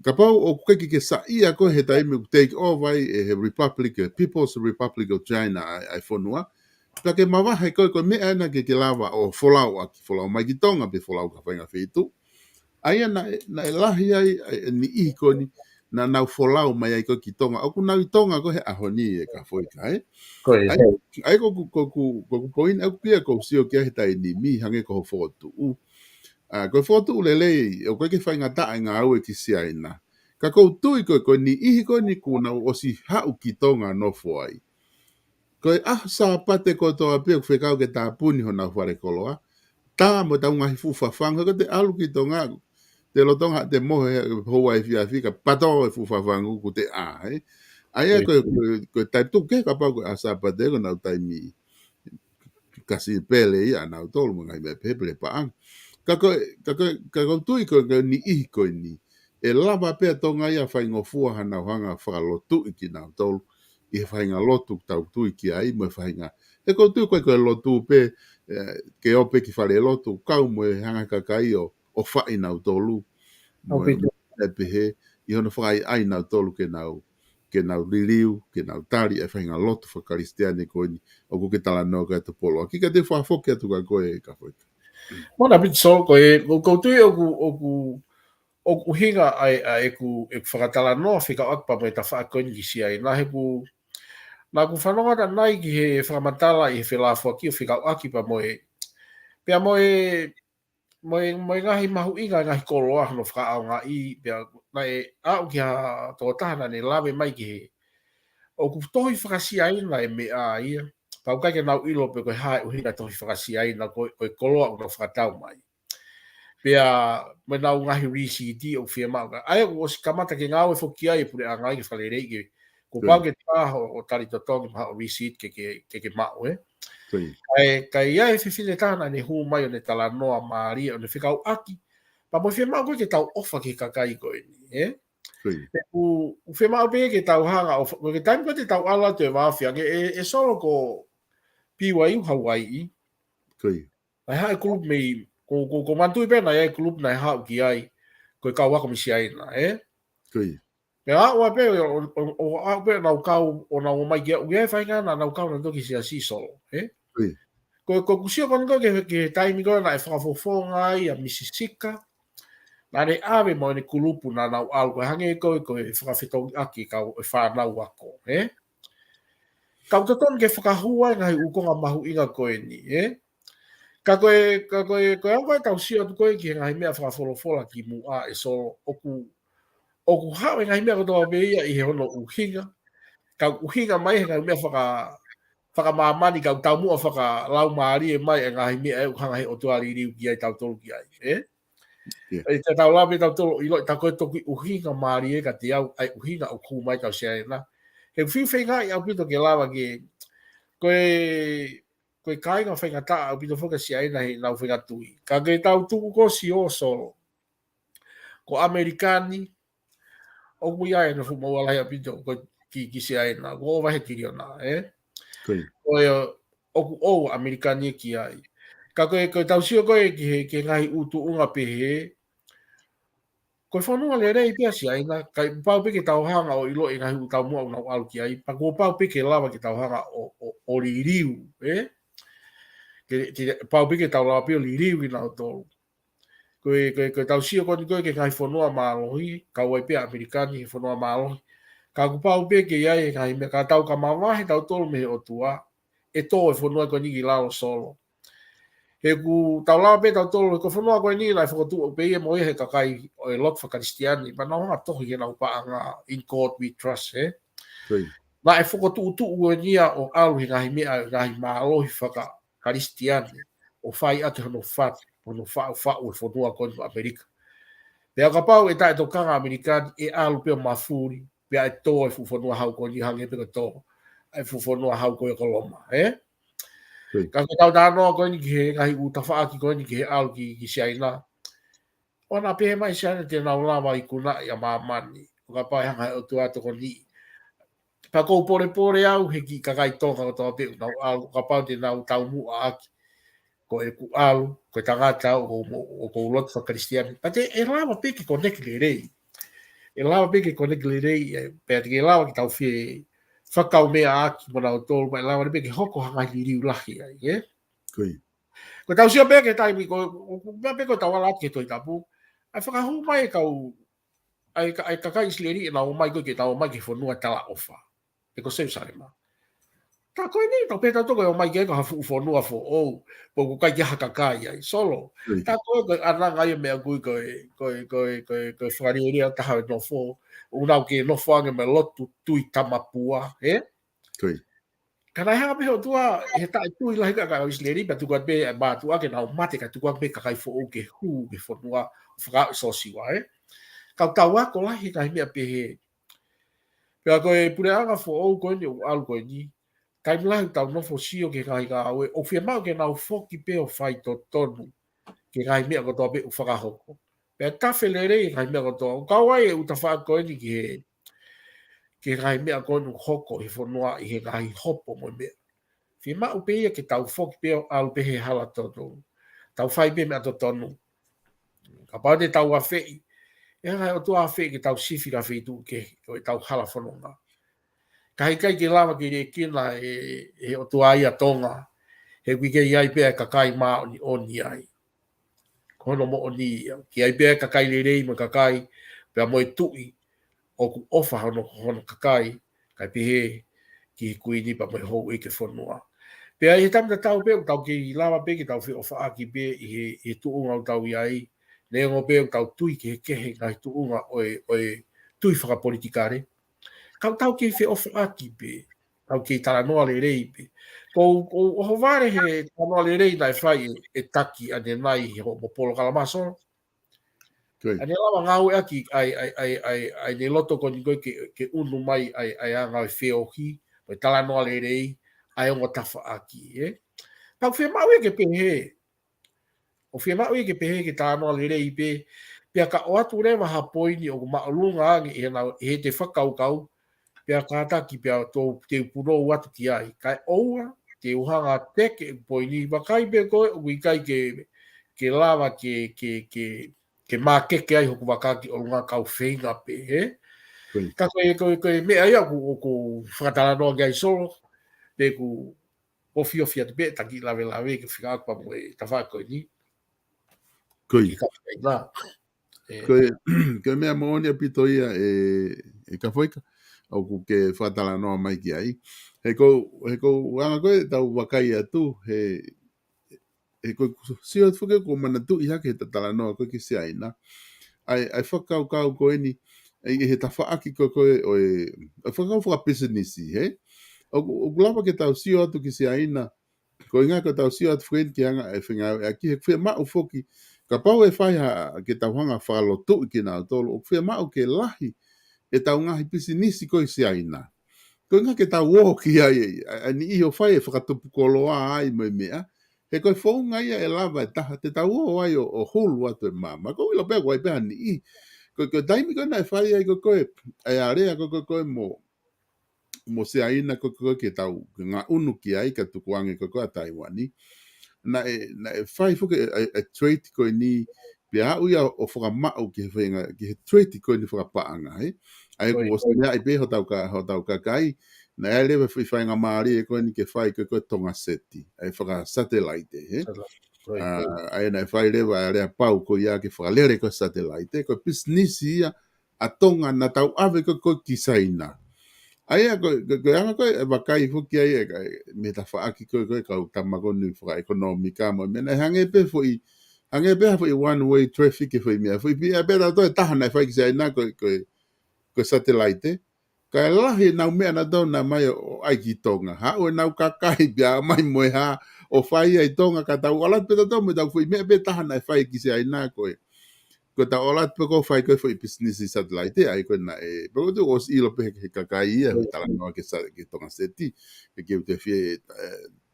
kapau ʻoku ʻikai ke ke saiʻia koe he taimi ʻoku take over ai ʻe he Republic, ʻe he People's Republic of China ʻa e, ʻa e fonua, pea ke mavahe koe, ko e meʻa ena ke ke lava ʻo folau ʻaki, folau mai ki Tonga, pe folau ki ha faʻahinga feituʻu. ʻA ia naʻe, naʻe lahi ai ʻa e niʻihi ko eni naʻa nau folau mai ai ko ē ki Tonga. ʻOku nau ʻi Tonga ko ē he ʻaho ni ē Kafoika, ē? ʻA ia, ʻa ia ko ʻeku, ko ʻeku, ko ʻeku poini ʻaku ia ʻoku ou sio ki ai he taimi ni, hangē ko hoʻo fokotuʻu. ʻA, ko e fokotuʻu lelei, ʻoku ʻikai ke faingataʻa e ngāue ki Siaina. Ka ʻoku ou tui ko ē, ko e niʻihi ko eni kuo nau ʻosi haʻu ki Tonga ʻo nofo ai, Ko e ʻaho Sāpate kotoa pē ʻoku fekau ke tāpuni honau fale koloa. Tā mo ʻetau ngaahi fuʻu fafangu, he ko ʻete ʻalu ki Tonga, te lolotonga te mohe houa efiafi ka pato e fuʻu fafangu kuo te ʻā, ē. ʻA ia ko, ko, ko e taimi tuku kehe kapau ko e ʻaho Sāpate ko ʻenau taimi kasi pele ia ʻanautolu mo e ngaahi meʻa pehē pele paʻanga. Ka ko, ka ko, ka ko e tui ko, ko e niʻihi ko eni. ʻE lava pē ʻa Tonga ia faingofua hanau hanga fakalotuʻi kinautolu ʻi he faʻahinga lotu tau tui ki ai mo e faʻahinga. He ko e tui ko e, ko e lotu pē, ē, ke ō pē ki fale lotu, kau mo e hanga kakai ʻo, ʻo faʻi nautolu. Mo e, ʻaupito, mo e pehē, ʻi hono fakaʻaiʻai nautolu ke nau, ke nau liliu, ke nau tali e faʻahinga lotu fakakalisitiane ko eni, ʻoku ke talanoa ki ai ʻa e poloʻaki. Ka te u fakafoki atu kia koe Kafoika. Mona Pitso, ko e, ko, ko e tui ʻoku, ʻoku, ʻoku ʻuhinga ai, ʻa ʻeku, ʻeku fakatalanoa fekauʻaki pea mo e tafaʻaki ko eni ki Siaina, he ʻoku, naʻa ku fanongo atu ʻanenai ki he fakamatala ʻi he felāfoaki ʻo fekauʻaki pea mo e, pea mo e, mo e, mo e ngaahi mahuʻinga, ngaahi koloa hono fakaʻaongaʻi, pea naʻe aʻu ki ha tokotaha naʻa ne lave mai ki he, ʻoku tohi faka-Siaina e meʻa ia, pea ʻoku ʻikai ke nau ʻilo pe ko e hā e ʻuhinga tohi faka-Siaina ko, ko e koloa ʻoku nau fakatau mai. Pea mo ʻenau ngaahi lisiti ʻoku fiemaʻu ka. ʻA ia ʻoku ʻosi kamata ke ngāue foki ai e puleʻanga ia ke fakaleleiʻi ke, kuo pau ke tā hoʻo, hoʻo tali totongi mo haʻo lisiti ke, ke, ke, ke maʻu, ē. Kae, kae ʻi ai e fefine taha naʻa ne hū mai ʻo ne talanoa mālie, ʻo ne fekauʻaki pea mo e fiemaʻu ko ē ke tau ʻofa ki he kakai ko eni, ē. He ʻoku, ʻoku fiemaʻu pē ke tau hanga ʻo, ko e taimi ko ē te tau ʻalu atu e vāofi ange, ē, ē Solo, ko Piuaiu Hauaiʻi. Naʻe haʻu e kulupu mei, ko, ko, ko Matui pē naʻe ʻi ai e kulupu naʻe haʻu ki ai, ko e kau ako mei Siaina, ē? Pea aʻu ai pē, ʻo, ʻo, ʻo, ʻo aʻu pē ʻo nau kau, ʻo nau ō mai ki ai, ʻoku ʻi ai e faʻahinga naʻa nau kau nautolu ki he siasi, Solo, ē? Ko, ko ʻeku sio ko eni ko ē ki he, ki he taimi ko ē naʻe fakafofonga ai ʻa Misi Sika, naʻa ne ʻave mo ʻene kulupu naʻa nau ʻalu, ko e hangē ko ē, ko e fakafetongiʻaki kau e fānau ako, ē? Ka ʻoku totonu ke fakahū ai e ngaahi ʻū konga mahuʻinga ko eni, ē? Ka ko e, ka ko e, ko e anga ko ē ʻetau sio atu ko ē ki he ngaahi meʻa fakafolofola kimuʻa, ē Solo, ʻoku, ʻoku haʻu e ngaahi meʻa kotoa pē ia ʻi he hono ʻuhinga. Ka ʻoku ʻuhinga mai he ngaahi meʻa faka-, fakamāmani, ka ʻoku taumuʻa fakalaumālie mai e ngaahi meʻa ē ʻoku hanga he ʻOtua ʻo liliu ki ai tautolu ki ai, ē? ʻE te tau lave tautolu ʻo ʻiloʻi tā ko e toki ʻuhinga mālie kiate au ʻa e ʻuhinga ʻoku hū mai kau Siaina. He ʻoku fiu feingaʻi ʻaupito ke lava ke, ko e, ko e kāinga faingataʻa ʻaupito foki ʻa Siaina heʻenau faʻahinga tui. Ka ke tau tuku ko ē ʻo sio, Solo, ko ʻAmelika ni, ʻoku ʻi ai ʻene fuʻu maʻu lahi ʻaupito ko ē ki, ki Siaina, ʻoku ʻova he tiliona, ē? Ko e, ʻoku ʻoua ʻAmelika ni ki ai. Ka ko e, ko ʻetau sio ko ē ki he, ki he ngaahi ʻū tuʻunga pehē, ko e fonua lelei pē ʻa Siaina, kae pau pē ke tau hanga ʻo ʻiloʻi e ngaahi ʻū taumuʻa ʻoku nau ʻalu ki ai, pea kuo pau pē ke lava ke tau hanga ʻo, ʻo, ʻo liliu, ē? Ke, ke pau pē ke tau lava pē ʻo liliu kinautolu. Ko e, ko e, ko ʻetau sio ko eni ko ē ki he ngaahi fonua mālohi, kau ai pē ʻa ʻAmelika ni he fonua mālohi. Ka kuo pau pē ke ʻi ai e ngaahi meʻa ka tau ka mavahe tautolu mei he ʻOtua, ʻe tō e fonua ko eni ki lalo, Solo. He ʻoku tau lava pē tautolu, ko e fonua ko eni naʻe fokotuʻu pē ia mo ia he kakai ʻo e lotu fakakalisitiane, pea nau hanga tohi ki heʻenau paʻanga, "In God We Trust," ē? Naʻe fokotuʻutuʻu eni ia ʻo ʻalu he ngaahi meʻa, ngaahi mālohi fakakalisitiane, ʻo fai ʻaki hono fatu, hono faʻufaʻu e fonua ko eni ʻo ʻAmelika. Pea kapau ʻe taʻetokanga ʻAmelika ni, ʻe ʻalu pē ʻo mafuli, pea ʻe tō e fuʻu fonua hau ko eni hangē pē ko e tō e fuʻu fonua hau ko ē ko Loma, ē? Ka ko ʻetau talanoa ko eni ki he ngaahi ʻū tafaʻaki ko eni ki he ʻalu ki, ki Siaina. ʻOua naʻa pehē mai Siaina te nau lava ikunaʻi ʻa māmani, ʻo kapau ʻe hanga he ʻOtua ʻo tokoniʻi. Pea ʻoku ou polepole au he kiʻi kakai Tonga kotoa pē ʻoku nau ʻalu, ʻo kapau te nau taumuʻa ʻaki ko ʻeku ʻalu, ko e tangata ʻoku ou mo-, ʻoku ou lotu fakakalisitiane. Pea te, ʻe lava pē ke connect lelei. ʻE lava pē ke connect lelei, ē, pea te ke lava ke tau fie fakakaumeʻa ʻaki mo nautolu, pea ʻe lava pē ke hoko ha ngaahi liliu lahi ai, ē? Ko ʻetau sio pē ki he taimi ko, ko, ko, meʻa pē ko ʻetau ala atu ki he Tohi Tapu. ʻAi fakahū mai e kau, ʻai ka, ʻai kakai ʻIsileli ʻenau ō mai ko ē ke nau ō mai ki he fonua talaʻofa. Ē ko Selusalema. Tā ko eni, tau pehē tautolu ko e ō mai ki ai ko ha fuʻu fonua foʻou, pea ʻoku ʻikai ke ʻi ai ha kakai ai, Solo. Tā ko ē ko e ʻananga ia meʻa ko ē ko e, ko e, ko e, ko e, ko e fakalielia taha e nofo, ʻoku nau kei nofo ange mo e lotu tui tamapua, ē? Ko e. Ka naʻe hanga pē ʻOtua ʻi he taʻetui lahi ka ka ʻIsileli, pea tuku atu pē ʻa e mātuʻa ke nau mate, ka tuku atu pē kakai foʻou ke hū ki he fonua ʻo fakaaʻu Siosiua, ē. Ka ʻoku tau ako lahi he ngaahi meʻa pehē. Pea ko e puleʻanga foʻou ko eni ʻoku ʻalu ko eni, taimi lahi ʻoku tau nofo sio ki he ngaahi ngāue, ʻoku fiemaʻu ke nau foki pē ʻo faitotonu ki he ngaahi meʻa kotoa pē ʻoku fakahoko. Pea tafe lelei e ngaahi meʻa kotoa. ʻOku kau ai e ʻū tafaʻaki ko eni ki he, ki he ngaahi meʻa ko eni ʻoku hoko he fonua ʻi he ngaahi hopo mo e meʻa. Fiemaʻu pē ia ke tau foki pē ʻo ʻalu pē he hala totonu. Tau fai pē meʻa totonu. Kapau te tau afeʻi, ʻe hanga ʻe he ʻOtua ʻo afeʻi ke tau sifi ki ha feituʻu kehe ʻo ʻetau hala fononga. Ka heʻikai ke lava ke liʻekina ʻe, ʻe he ʻOtua ia ʻa Tonga, he ʻoku ʻikai ai pē ʻa e kakai māʻoniʻoni ai. Ko hono moʻoni ia. ʻOku ʻi ai pē ʻa e kakai lelei mo e kakai, pea mo e tuʻi ʻoku ʻofa hono, hono kakai, kae pehē ki he kuini pea mo e houʻeiki ʻo e fonua. Pea ʻi he taimi tatau pē, ʻoku tau kei lava pē ke tau feʻofaʻaki pē ʻi he, ʻi he tuʻunga ʻoku tau ʻi ai, neongo pē ʻoku tau tui kehekehe ngaahi tuʻunga ʻo e, ʻo e tui fakapolitikale. Ka ʻoku tau kei feʻofaʻaki pē, tau kei talanoa lelei pē. Ko, ko ʻohovale he talanoa lelei naʻe fai ʻe, ʻe Taki ʻanenai he hoʻomo polokalama Solo. Ko ia. ʻA ʻene lava ngāueʻaki ʻa e, ʻa e, ʻa e, ʻa e, ʻa ʻene loto ko eni ko ē ke, ke ʻunu mai ʻa e, ʻa e anga ʻo e feohi, mo e talanoa lelei, ʻa e ongo tafaʻaki, ē? Pea ʻoku fiemaʻu ia ke pehē. ʻOku fiemaʻu ia ke pehē ke talanoa lelei pē, pea ka ʻoatu leva ha poini ʻoku māʻolunga ange ʻi heʻena, ʻi heʻete fakakaukau, pea kātaki pea tou te u punou atu ki ai. Kae ʻoua te u hanga ʻo teke e poini, vakai pē koe ʻoku ʻikai ke, ke lava ke, ke, ke, ke mākeke ai hoku vaka ki ʻolunga, kau feinga pē, ē? Ko ia. Ka ko e, ko e, ko e meʻa ia ʻoku, ʻoku fakatalanoa ki ai Solo, pea ʻoku ofiofi atu pē ʻa e taki lavelave ke fika aku pea mo e tafaʻaki ko eni. Ko ia. Ke ka fika ina. Ē. Ko e, ko e meʻa moʻoni ʻaupito ia ʻe, ʻe Kafoika, ʻoku ke fakatalanoa mai ki ai. He ko, he ko e anga ko ē ʻetau vakai atu, he, he ko e sio atu foki ʻoku ou manatuʻi hake he ta talanoa ko ē ki Siaina. ʻA e, ʻa e fakakaukau ko eni, ʻa e, he tafaʻaki ko ē ko ē ʻo e, ʻa e fakakaukau fakapisinisi, hē? ʻOku, ʻoku lava ke tau sio atu ki Siaina, ko e ʻuhinga ko ʻetau sio atu foki ki he anga e fengāueʻaki, he ʻoku fiemaʻu foki, kapau ʻe fai ha, ke tau hanga ʻo fakalotuʻi kinautolu, ʻoku fiemaʻu ke lahi ʻetau ngaahi pisinisi ko ē ʻi Siaina. Ko e ʻuhinga ke tau ō ki ai, ʻa, ʻa e niʻihi ʻoku fai e fakatupu koloa ai mo e meʻa, he ko e founga ia ʻe lava ʻe taha, te tau ō ai ʻo, ʻo hulu atu e maama. ʻOku ou ʻilo pē ʻoku ʻi ai pē ha niʻihi. Ko, ko e taimi ko ē naʻe fai ai ko ē ko ē, ʻa e alea ko ē ko ē ko ē mo, mo Siaina ko ē ko ē ke tau, ke ngaʻunu ki ai ka tukuange ko ē ko ē ʻa Taiwani. Naʻe, naʻe fai foki e, e, e treaty ko eni, pea aʻu ia ʻo fakamaʻu ki he feinga, ki he treaty ko eni fakapaʻanga, hē? ʻA ia Ko ia, ʻoku ʻosi ko ia. meaʻi pē hotau ka, hotau kakai, naʻe ʻi ai leva e foʻi faingamālie ko eni ke fai ko ē ko ē Tonga Seti, ʻa e fakasatelaite, hē? Satellite. Ko ia, ko ia. ʻA, ʻa ia naʻe fai leva ʻa e aleapau ko ia ke fakalele ko ē satellite, ko e pisinisi ia ʻa Tonga naʻa tau ʻave ko ē ko ē ki Siaina. ʻA ia ko, ko, ko e anga ko ē e vakai foki ai e, e, mei he tafaʻaki ko ē ko ē kau tama ko eni fakaʻekonōmika mo e meʻa naʻe hangē pē foʻi, hangē pē ha foʻi one way traffic e foʻi meʻa. Foʻi pē, pē tautolu e taha naʻe fai ki Siaina ko e, ko e, ko e satellite. Kae lahi ʻenau meʻa naʻa nau ō mai ʻo, ʻo ʻai ki Tonga. Haʻu ʻenau kakai pea mai mo e hā ʻo fai ai Tonga ka tau ʻalu atu pē tautolu mo ʻetau foʻi meʻa pē taha naʻe fai ki Siaina ko e. Ko ʻetau ʻalu atu pē ko ē ʻo fai ko ē foʻi pisinisi satellite, ʻa ia ko ē naʻe, pea ʻoku ou tui ʻosi ʻilo pē he, he kakai ia, Ko ia. talanoa ki he sa-, ki he Tonga Seti, he ʻikai te u fie, ē,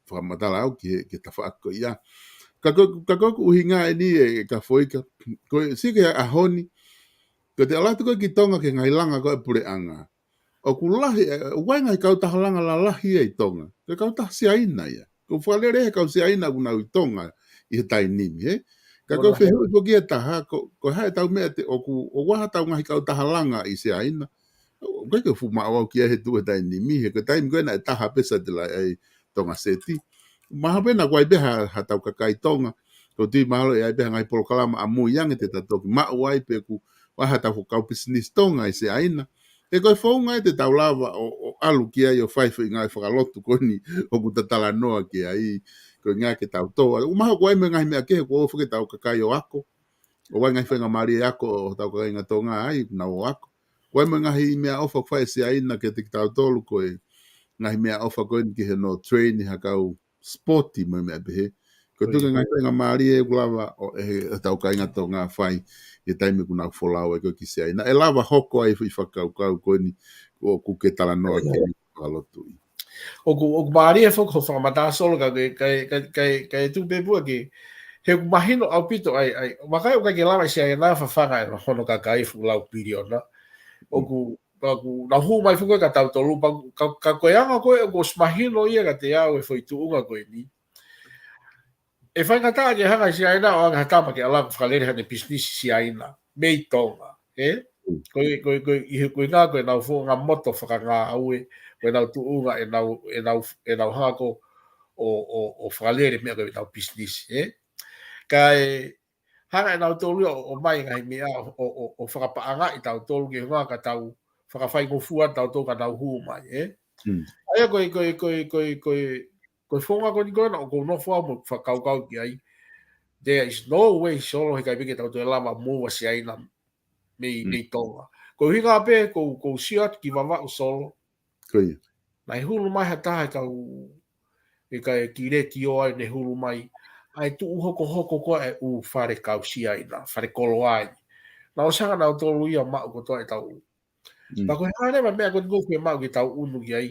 fakamatala au ki he, ki he tafaʻaki ko ia. Ka ko, ka ko ʻeku ʻuhinga eni ʻe, ʻe Kafoika, ko e, sio ki he ʻaho ni, ko ʻete ʻalu atu ko ē ki Tonga ki he ngaahi langa ko ē ʻa e puleʻanga. ʻOku lahi, ē, ʻoku ʻi ai e ngaahi kautaha langa lalahi ia ʻi Tonga. Ko e kautaha Siaina ia. ʻOku fakalele he kau Siaina ʻoku nau ʻi Tonga ʻi he taimi ni, hē? Ka Ko ko e la. fehuʻi foki ʻe taha, ko, ko e hā ʻetau meʻa te ʻoku, ʻoku ʻi ai haʻatau ngaahi kautaha langa ʻi Siaina. ʻOku ʻikai ke fuʻu maʻu au ki ai he tuʻu he taimi ni, he ko e taimi ko ē naʻe taha pē satellite ʻa e Tonga Seti. Mahalo pē naʻa ʻoku ʻi ai pē ha, haʻatau kakai Tonga. ʻOku ou tui mahalo ʻe ʻi ai pē ha ngaahi polokalama ʻamui ange te ta toki maʻu ai pe ʻoku ʻi ai haʻatau kau pisinisi Tonga ʻi Siaina. He ko e founga ia te tau lava ʻo, ʻo ʻalu ki ai ʻo fai foʻi ngāue fakalotu ko eni ʻoku ta talanoa ki ai, ko e ʻuhinga ke tau tō. ʻOku mahalo ʻoku ʻi ai mo e ngaahi meʻa kehe, ʻoku ō foki ʻetau kakai ʻo ako. ʻOku ʻi ai e ngaahi faingamālie ako ʻo hotau kāinga Tonga ai, nau ō ako. ʻOku ʻi ai mo e ngaahi meʻaʻofa ʻoku fai ʻe Siaina kiate kitautolu ko e, ngaahi meʻaʻofa ko eni ki hono train ha kau sport mo e meʻa pehē. Ko e tuʻunga ngaahi faingamālie ʻoku lava ʻo e, ʻetau kāinga Tonga fai he taimi ʻoku nau folau ai ko ē ki Siaina. ʻE lava hoko ai foʻi fakakaukau ko eni ʻoku ke talanoa ki ai fakalotu. ʻOku, ʻoku mālie foki hoʻo fakamatala Solo ka, ka, ka, ka, ka e tuku pē pua ke. He ʻoku mahino ʻaupito ai, ai. Vakai ʻoku ʻikai ke lava ʻe Siaina fafanga ʻe hono kakai fuʻu lau piliona. ʻOku, ʻoku nau hū mai foki ka tautolu, pea, ka, ka ko e anga ko ē ʻoku ʻosi mahino ia kiate au e foʻi tuʻunga ko eni. ʻE faingataʻa ke hanga ʻe Siaina ʻo ʻange ha tama ke ʻalu ʻo fakalele haʻane pisinisi Siaina mei Tonga, ē? Ko e, ko e, ko e, ʻi he, ko e ngaahi, ko ʻenau founga moto fakangāue, ko ʻenau tuʻunga ʻenau, ʻenau, ʻenau hako ʻo, ʻo, ʻo fakalele meʻa ko ʻenau pisinisi, ē? Kae hanga ʻe nautolu ia ʻo, ʻo ʻomai ngaahi meʻa ʻo, ʻo, ʻo, ʻo fakapaʻangaʻi tautolu ke hanga ka tau fakafaingofua tautolu ka nau hū mai, ē? ʻA ia ko e, ko e, ko e, ko e, ko e, ko e founga ko eni ko ena ʻoku ou nofo au mo fakakaukau ki ai. There is no way Solo he ʻikai pē ke tau toe lava move ʻa Siaina mei, mei Tonga. Ko e ʻuhinga pē, ʻoku, ʻoku ou sio atu ki Vavaʻu Solo. Ko ia. Naʻe hulu mai ha taha e kau, e kau ki Letiō ai ne hulu mai. ʻA e tuʻu hokohoko ko ē ʻū fale kau Siaina, fale koloa ai. Naʻe ʻosi hanga nautolu ia maʻu kotoa ʻetau. Pea ko e hā leva meʻa ko eni ʻoku fiemaʻu ke tau ʻunu ki ai.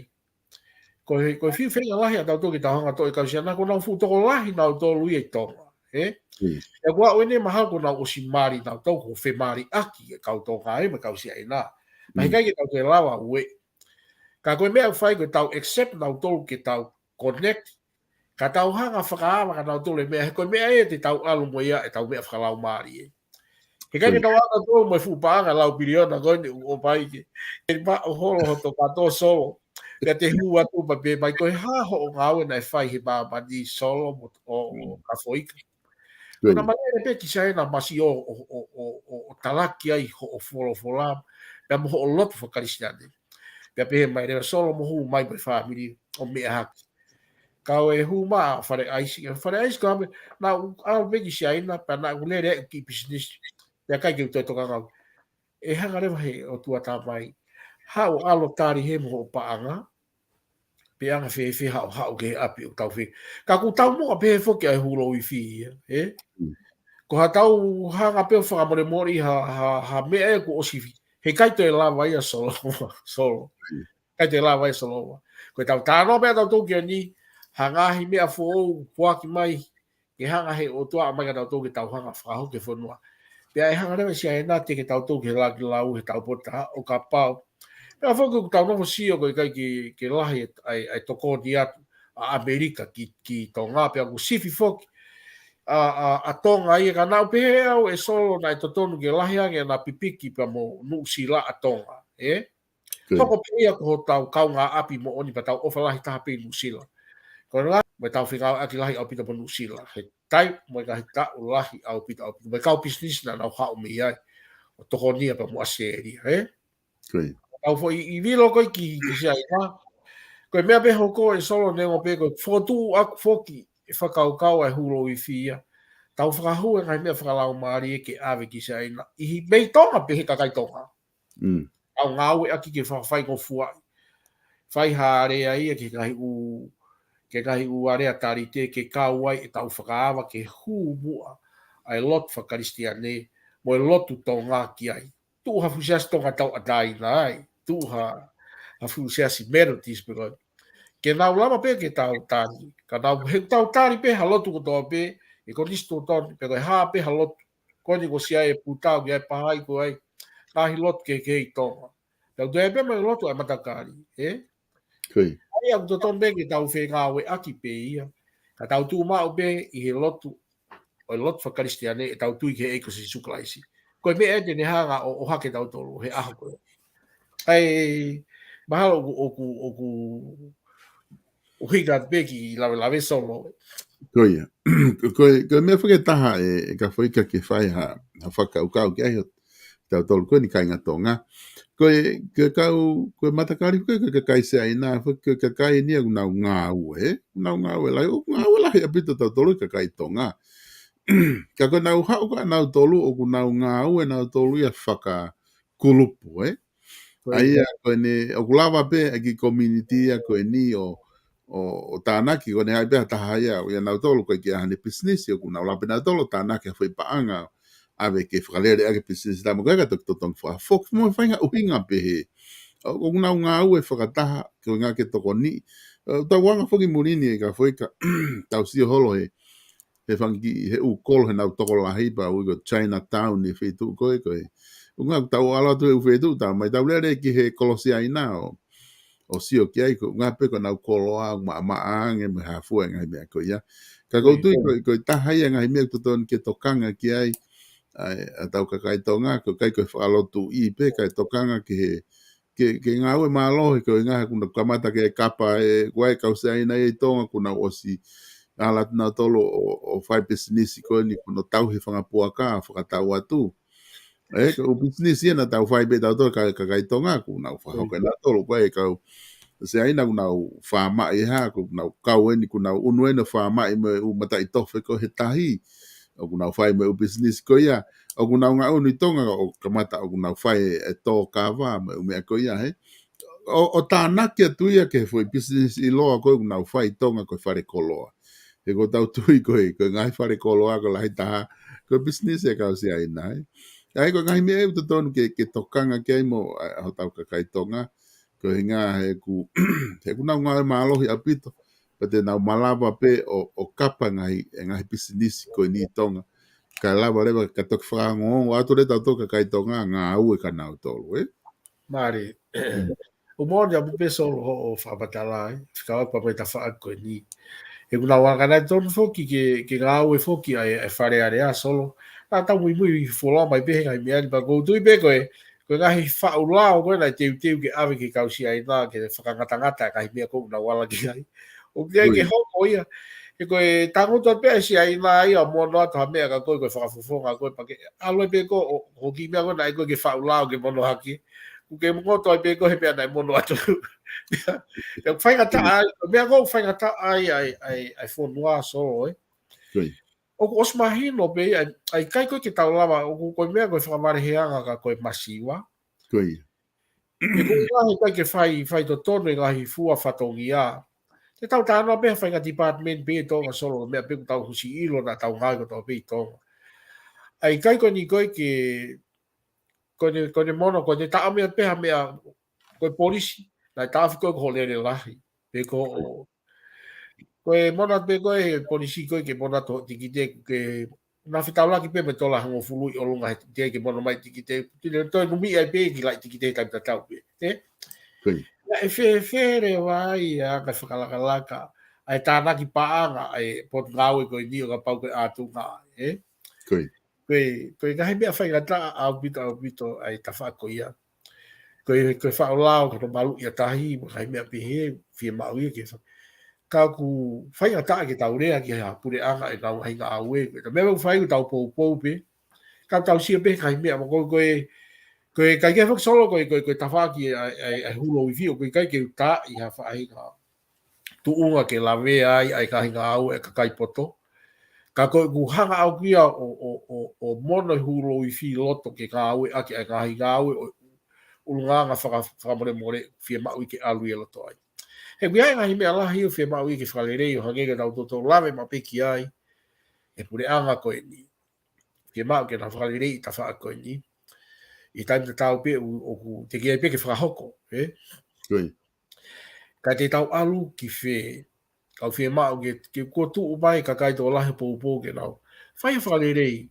Ko e, ko e fiu feinga lahi ʻa tautolu ke tau hanga toʻo e kau Siaina, ko ʻenau fuʻu tokolahi nautolu ia ʻi Tonga, ē? ʻIo. ʻA ia ko au eni mahalo kuo nau ʻosi mali nautolu, ko e femaliʻaki e kau Tonga ai mo e kau Siaina. Naʻe ʻikai ke tau toe lava ʻo ueʻi. Ka ko e meʻa ʻoku fai ko ʻetau accept nautolu ke tau connect. Ka tau hanga fakaava kia nautolu e meʻa, he ko e meʻa ia te tau ʻalu mo ia ʻetau meʻa fakalaumālie. He ʻikai ke tau ʻalu atu mo e fuʻu paʻanga lau piliona ko eni ʻoku ʻoku ʻikai ke. Ke maʻu holo hoto kātoa Solo. Pea te hū atu pea pehē mai ko e hā hoʻo ngāue naʻe fai he māmani Solo mo ʻo, ʻo Kafoika. Ko ʻena malele pē ki Siaina masi ʻo, ʻo, ʻo, ʻo, ʻo, ʻo talaki ai hoʻo folofola, pea mo hoʻo lotu fakakalisitiane. Pea pehē mai leva Solo mo hū mai mo e fāmili ʻo meʻa hake. Ka ʻoku hū mai ʻa Fale ʻAisi, Fale ʻAisi ka me, naʻa ku ʻalu pē ki Siaina, pea naʻa ku lele ʻeku kiʻi pisinisi. Pea ʻikai ke u toe tokanga au. ʻE hanga leva he ʻOtua Tamai. Haʻu ʻo ʻalu ʻo tali he mo hoʻo paʻanga. Pe ʻe anga fēfē haʻu, haʻu ki he ʻapi ʻoku tau fē. Ka ʻoku tau muʻa pē foki ʻa e hulo ifi ia, ē? Ko haʻatau hanga pē ʻo fakamolemole ha, ha, ha meʻa ʻoku ʻosi fi. He ʻikai toe lava ia Solo, Solo. ʻIkai toe lava ia Solo. Ko ʻetau talanoa pē ʻa tautolu ki ai ni, ha ngaahi meʻa foʻou kuo ʻosi mai, ke hanga he ʻOtua ʻo ʻomai kia tautolu ke tau hanga fakahoko e fonua. Pea ʻe hanga leva ʻe Siaina ʻo teke tautolu ki he laki lau he tau pota ʻo kapau. Pea foki ʻoku tau nofo sio ko e ʻikai ke, ke lahi ʻa e, ʻa e tokoni atu ʻa ʻAmelika ki, ki Tonga pea ʻoku sifi foki. ʻA, ʻa, ʻa Tonga ia ka naʻa ku pehē au ʻe Solo naʻe totonu ke lahi ange ʻena pipiki pea mo Nuʻusila ʻa Tonga, ē? Hoko pē ia ko hotau kaungāʻapi moʻoni pea tau ʻofa lahi taha pē ʻi Nuʻusila. Ko e ngaahi, mo ʻetau fengāueʻaki lahi ʻaupito mo Nuʻusila. He taimi mo e ngaahi taʻu lahi ʻaupito, ʻaupito. Mo e kau pisinisi naʻa nau haʻu mei ai. ʻO tokonia pea mo ʻAositelēlia, ē? Tau foʻi ʻi vilo ko ē ki, ki Siaina. Ko e meʻa pē hoko ʻe Solo neongo pē ko e fokotuʻu ʻaku foki e fakakaukau ʻa e hulo ifi ia. Tau fakahū e ngaahi meʻa fakalaumālie ke ʻave ki Siaina. ʻI he mei Tonga pē he kakai Tonga. ʻAu ngāueʻaki ke fakafaingofua ai. Fai ha alea ia ke ngaahi ʻū, ke ngaahi ʻū alea talite ke kau ai ʻetau fakaava ke hū muʻa ʻa e lotu fakakalisitiane mo e lotu Tonga ki ai. Tuʻu ha fuʻu siasi Tonga tauʻatāina ai. Tuʻu ha, ha fuʻu siasi Methodist pē ko ē. Ke nau lava pē ke tau tali. Ka nau he tau tali pē ha lotu kotoa pē, ʻe konisitūtone, pe ko e hā pē ha lotu. Ko eni ko Siaina ʻe putau ki ai pahai ko ai. Ngaahi lotu kehekehe ʻi Tonga. Tau toe pē mai lotu ʻa e matakali, ē? ʻA ia ʻoku totonu pē ke tau fengāueʻaki pē ia. Ka tau tuʻu maʻu pē ʻi he lotu, ʻo e lotu fakakalisitiane ʻetau tui ki he ʻEiki ko Sīsū Kalaisi. Ko e meʻa ē te ne hanga ʻo, ʻo ʻohake tautolu he ʻaho ko ē. ʻA ia, mahalo ʻoku, ʻoku, ʻoku, ʻuhinga pē ki he lavelave Solo. Ko ia. Ko e, ko e meʻa foki ʻe taha ē, ʻe Kafoika ke fai ha, ha fakakaukau ki ai hotau tolu ko eni kāinga Tonga. Ko e, ko e kau, ko e matakali foki ko e kakai Siaina, foki ko e kakai eni ʻoku nau ngāue, ē? ʻOku nau ngāue lahi, ʻoku ngāue lahi ʻaupito tautolu kakai Tonga. Ka ko ʻenau haʻu ko ē ʻanautolu, ʻoku nau ngāue nautolu ia fakakulupu, ē? ʻA ia ko eni, ʻoku lava pē ʻa e kiʻi community ia ko eni ʻo, ʻo, ʻo tānaki, ko eni ʻai pē ha taha ia, ʻo ia nautolu ko e kiʻi ʻaho ni pisinisi, ʻoku nau lava pē nautolu ʻo tānaki ha foʻi paʻanga, ʻave ke fakalele ʻaki e pisinisi, tā mo ko e ka toki totongi fakafoki, mo e faʻahinga ʻuhinga pehē. ʻO, ʻoku nau ngāue fakataha, ko e ngā ke tokoni. ʻO, tau anga foki muli ni e ka foʻi ka, tau sio holo he, he fanga kiʻi, he ʻū kolo, he nau tokolahi pea ui ko Chinatown ʻi he feituʻu ko ē, ko ē. ʻUhinga ʻoku tau ʻalu atu he ʻū feituʻu, tā mai tau lele ki he kolo Siaina ʻo, ʻo sio ki ai, ko e ʻuhinga pē ko ʻenau koloa, maʻamaʻa ange mo e hā fua e ngaahi meʻa ko ia. Ka ʻoku ou tui ko, ko e taha ia e ngaahi meʻa ʻoku totonu ke tokanga ki ai, ʻa e, ʻa e tau kakai Tonga, ko e ʻikai ko e fakalotuʻi pē, kae tokanga ki he, ke, ke ngāue mālohi, ko e ʻuhinga he kuo nau kamata ke kapa e, ko e kau Siaina ʻi Tonga, kuo nau ʻosi ʻalu atu nautolu ʻo, ʻo fai pisinisi ko eni, kuo nau tauhi e fanga puaka, fakatau atu. ʻE, ko e ʻū pisinisi ia naʻa tau fai pē tautolu ka, kakai Tonga, kuo nau fakahoko ʻe nautolu, ko e kau Siaina kuo nau fāmaʻi e hā, kuo nau kau eni, kuo nau ʻunu eni ʻo fāmaʻi mo e ʻū mataʻitofe ko ē he tahi. ʻOku nau fai mo e ʻū pisinisi ko ia. ʻOku nau ngaʻunu ʻi Tonga ʻo kamata ʻoku nau fai e tō kava mo e ʻū meʻa ko ia, he. ʻO, ʻo tānaki atu ia ki he foʻi pisinisi ʻiloa ko ē ʻoku nau fai ʻi Tonga ko e fale koloa. He ʻoku tau tui ko e, ko e ngaahi fale koloa ko e lahi taha, ko e pisinisi e kau Siaina, he. ʻA ia ko e ngaahi meʻa ʻoku totonu ke, ke tokanga ki ai mo, ʻa, ʻa hotau kakai Tonga, ko e ʻuhinga he ʻoku, he ʻoku nau ngāue mālohi ʻaupito, pea te nau malava pē ʻo, ʻo kapa e ngaahi, e ngaahi pisinisi ko eni ʻi Tonga. Kae lava leva ka toki fakaongoongo atu leva tautolu kakai Tonga ngāue kia nautolu, ē? Mālie. ʻOku moʻoni ʻaupito pē Solo hoʻo fakamatala, ē? Fekauʻaki pē mo e tafaʻaki ko eni. He ʻoku nau anga nautolu foki ke, ke ngāue foki ʻa e, e Fale Alea Solo. Naʻa tau muimui fuoloa mai pē he ngaahi meʻa ni pea ʻoku ou tui pē ko e, ko e ngaahi faʻu lao ko ē naʻe teuteu ke ʻave ki he kau Siaina ke fakangatangata e ngaahi meʻa ko ē ʻoku nau ala ki ai. ʻOku ʻikai ke hoko ia. He ko e tangutu pē ʻa e Siaina ia ʻo mono atu ha meʻa kia koe ko e fakafofonga ko ē pea ke ʻalu pē koe ʻo, ʻo kiʻi meʻa ko ē naʻe ʻikai ke faʻu lao ke mono hake. Kuo ke ngoto ai pē koe he meʻa naʻe mono atu. Pea faingataʻa ai, meʻa ko ē faingataʻa ai, ʻa e, ʻa e, ʻa e fonua Solo, ē. ʻOku ʻosi mahino pē ia, ʻa e ʻikai ko ē ke tau lava, ʻoku ko e meʻa ko e fakamaleheanga kia koe masiva. Ko ia. He ko e ngaahi ʻikai ke fai, fai totonu e ngaahi fua fatongia. Te tau talanoa pē ha faʻahinga department pē ʻi Tonga Solo, meʻa pē ʻoku tau hū ʻo ʻilo naʻa tau ngāue kotoa pē ʻi Tonga. ʻA e ʻikai ko eni ko ē ke, ko eni, ko eni mono, ko eni taʻofi pē ha meʻa, ko e polisi, naʻe taʻofi ko ē ko hoʻo lele lahi. Pe ko hoʻo Ko e mono atu pē ko ē he polisi ko ē ke mono atu hoʻo tikite ke na fetaulaki pē mo e tola hongofulu ʻi ʻolunga he tikite ke mono mai tikite. Tine toe numi ai pē ki laʻi tikite he taimi tatau pē. Ē? Ko ia. Naʻe fēfē leva ai ʻa e fakalakalaka, ʻa e tānaki paʻanga, ʻa e potungāue ko eni ʻo kapau ko e ʻātunga, ē? Ko ia. Ko e, ko e ngaahi meʻa faingataʻa ʻaupito, ʻaupito, ʻa e tafaʻaki ko ia. Ko e, ko e faʻu lao, ko e maluʻi ʻa tahi, mo e ngaahi meʻa pehē, fiemaʻu ia ke fa-, ka ʻoku faingataʻa ke tau lea ki ha puleʻanga ʻi he ngaahi ngāue. Ko e meʻa ʻoku fai ʻoku tau poupou pē. Ka tau sio pē ngaahi meʻa mo ko e, ko e, ko e ʻikai ke foki Solo ko e, ko e, ko e tafaʻaki ʻa e, ʻa e, ʻa e hulo uifi ʻoku ʻikai ke u tā ʻi ha faʻahinga tuʻunga ke lavea ai ʻa e ngaahi ngāue ʻa e kakai poto. Ka ko ʻeku hanga ʻaʻaku ia ʻo, ʻo, ʻo, ʻo mono e hulo uifi ʻi loto ke ngāueʻaki ʻa e ngaahi ngāue ʻo e ʻulungaanga faka-, fakamolemole fiemaʻu ia ke ʻalu ia ʻi loto ai. He ʻoku ʻi ai e ngaahi meʻa lahi ʻoku fiemaʻu ia ke fakaleleiʻi ʻo hangē ko ʻetau toutou lave maʻu pē ki ai he puleʻanga ko eni. Fiemaʻu ke na fakaleleiʻi e tafaʻaki ko eni. ʻI he taimi tatau pē ʻoku, ʻoku teʻeki ai pē ke fakahoko, ē? Ko ia. Ka te tau ʻalu ki fē, ka ʻoku fiemaʻu ke, ke kuo tuʻu mai e kakai tokolahi ʻo poupou ke nau fai e fakaleleiʻi.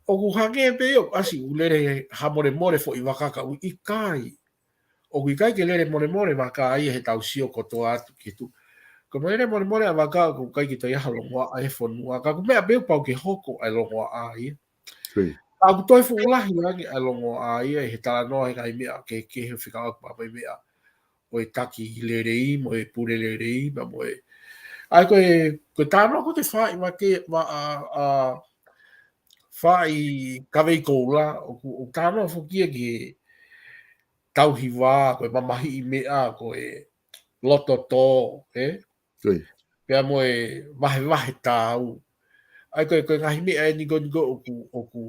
ʻOku hangē pē ʻoku ʻasi ʻoku lele ha molemole foʻi vaka ka ʻoku ʻikai. ʻOku ʻikai ke lele molemole vaka ia he tau sio kotoa atu ki tuʻa. Ko e lele molemole ʻa e vaka ʻoku ʻikai ke toe ʻi ai ha longoaʻa he fonua. Ka ko e meʻa pē ʻoku pau ke hoko ʻa e longoaʻa ia. Ko ia. Ka ʻoku toe fuʻu lahi ange ʻa e longoaʻa ia ʻi he talanoa he ngaahi meʻa kehekehe ʻoku fekauʻaki mo e meʻa ʻo e taki lelei mo e pule lelei mo e. ʻA ia ko e, ko e talanoa ko ē te fai ma ke, ma, ʻa, ʻa, fai Kaveikoula, ʻoku, ʻoku talanoa foki ia ki he tauhi vā, ko e mamahiʻi meʻa, ko e loto tō, ē? Ko ia. Pea mo e vahevahe tau. ʻA ia ko e, ko e ngaahi meʻa eni ko eni ko ē ʻoku, ʻoku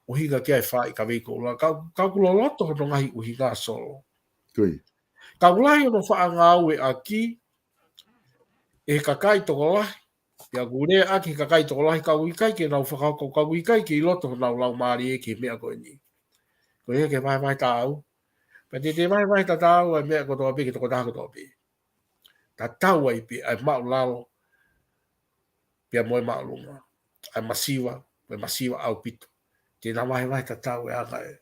ʻuhinga ki ai e fai Kaveikoula. Ka, ka ʻoku loloto hono ngaahi ʻuhinga Solo. Ka ʻoku lahi hono faʻa ngāueʻaki ʻe he kakai tokolahi. Pea ʻoku lea ʻaki he kakai tokolahi, ka ʻoku ʻikai ke nau fakahoko, ka ʻoku ʻikai ke ʻi loto honau laumālie ki he meʻa ko eni. Ko ia ke vahevahe tāu. Pea te te vahevahe tatau ʻa e meʻa kotoa pē ki he tokotaha kotoa pē. Tatau ai pē ʻa e māʻulalo pea mo e māʻolunga, ʻa e masiva, mo e masiva ʻaupito. Te na vahevahe tatau e anga ē.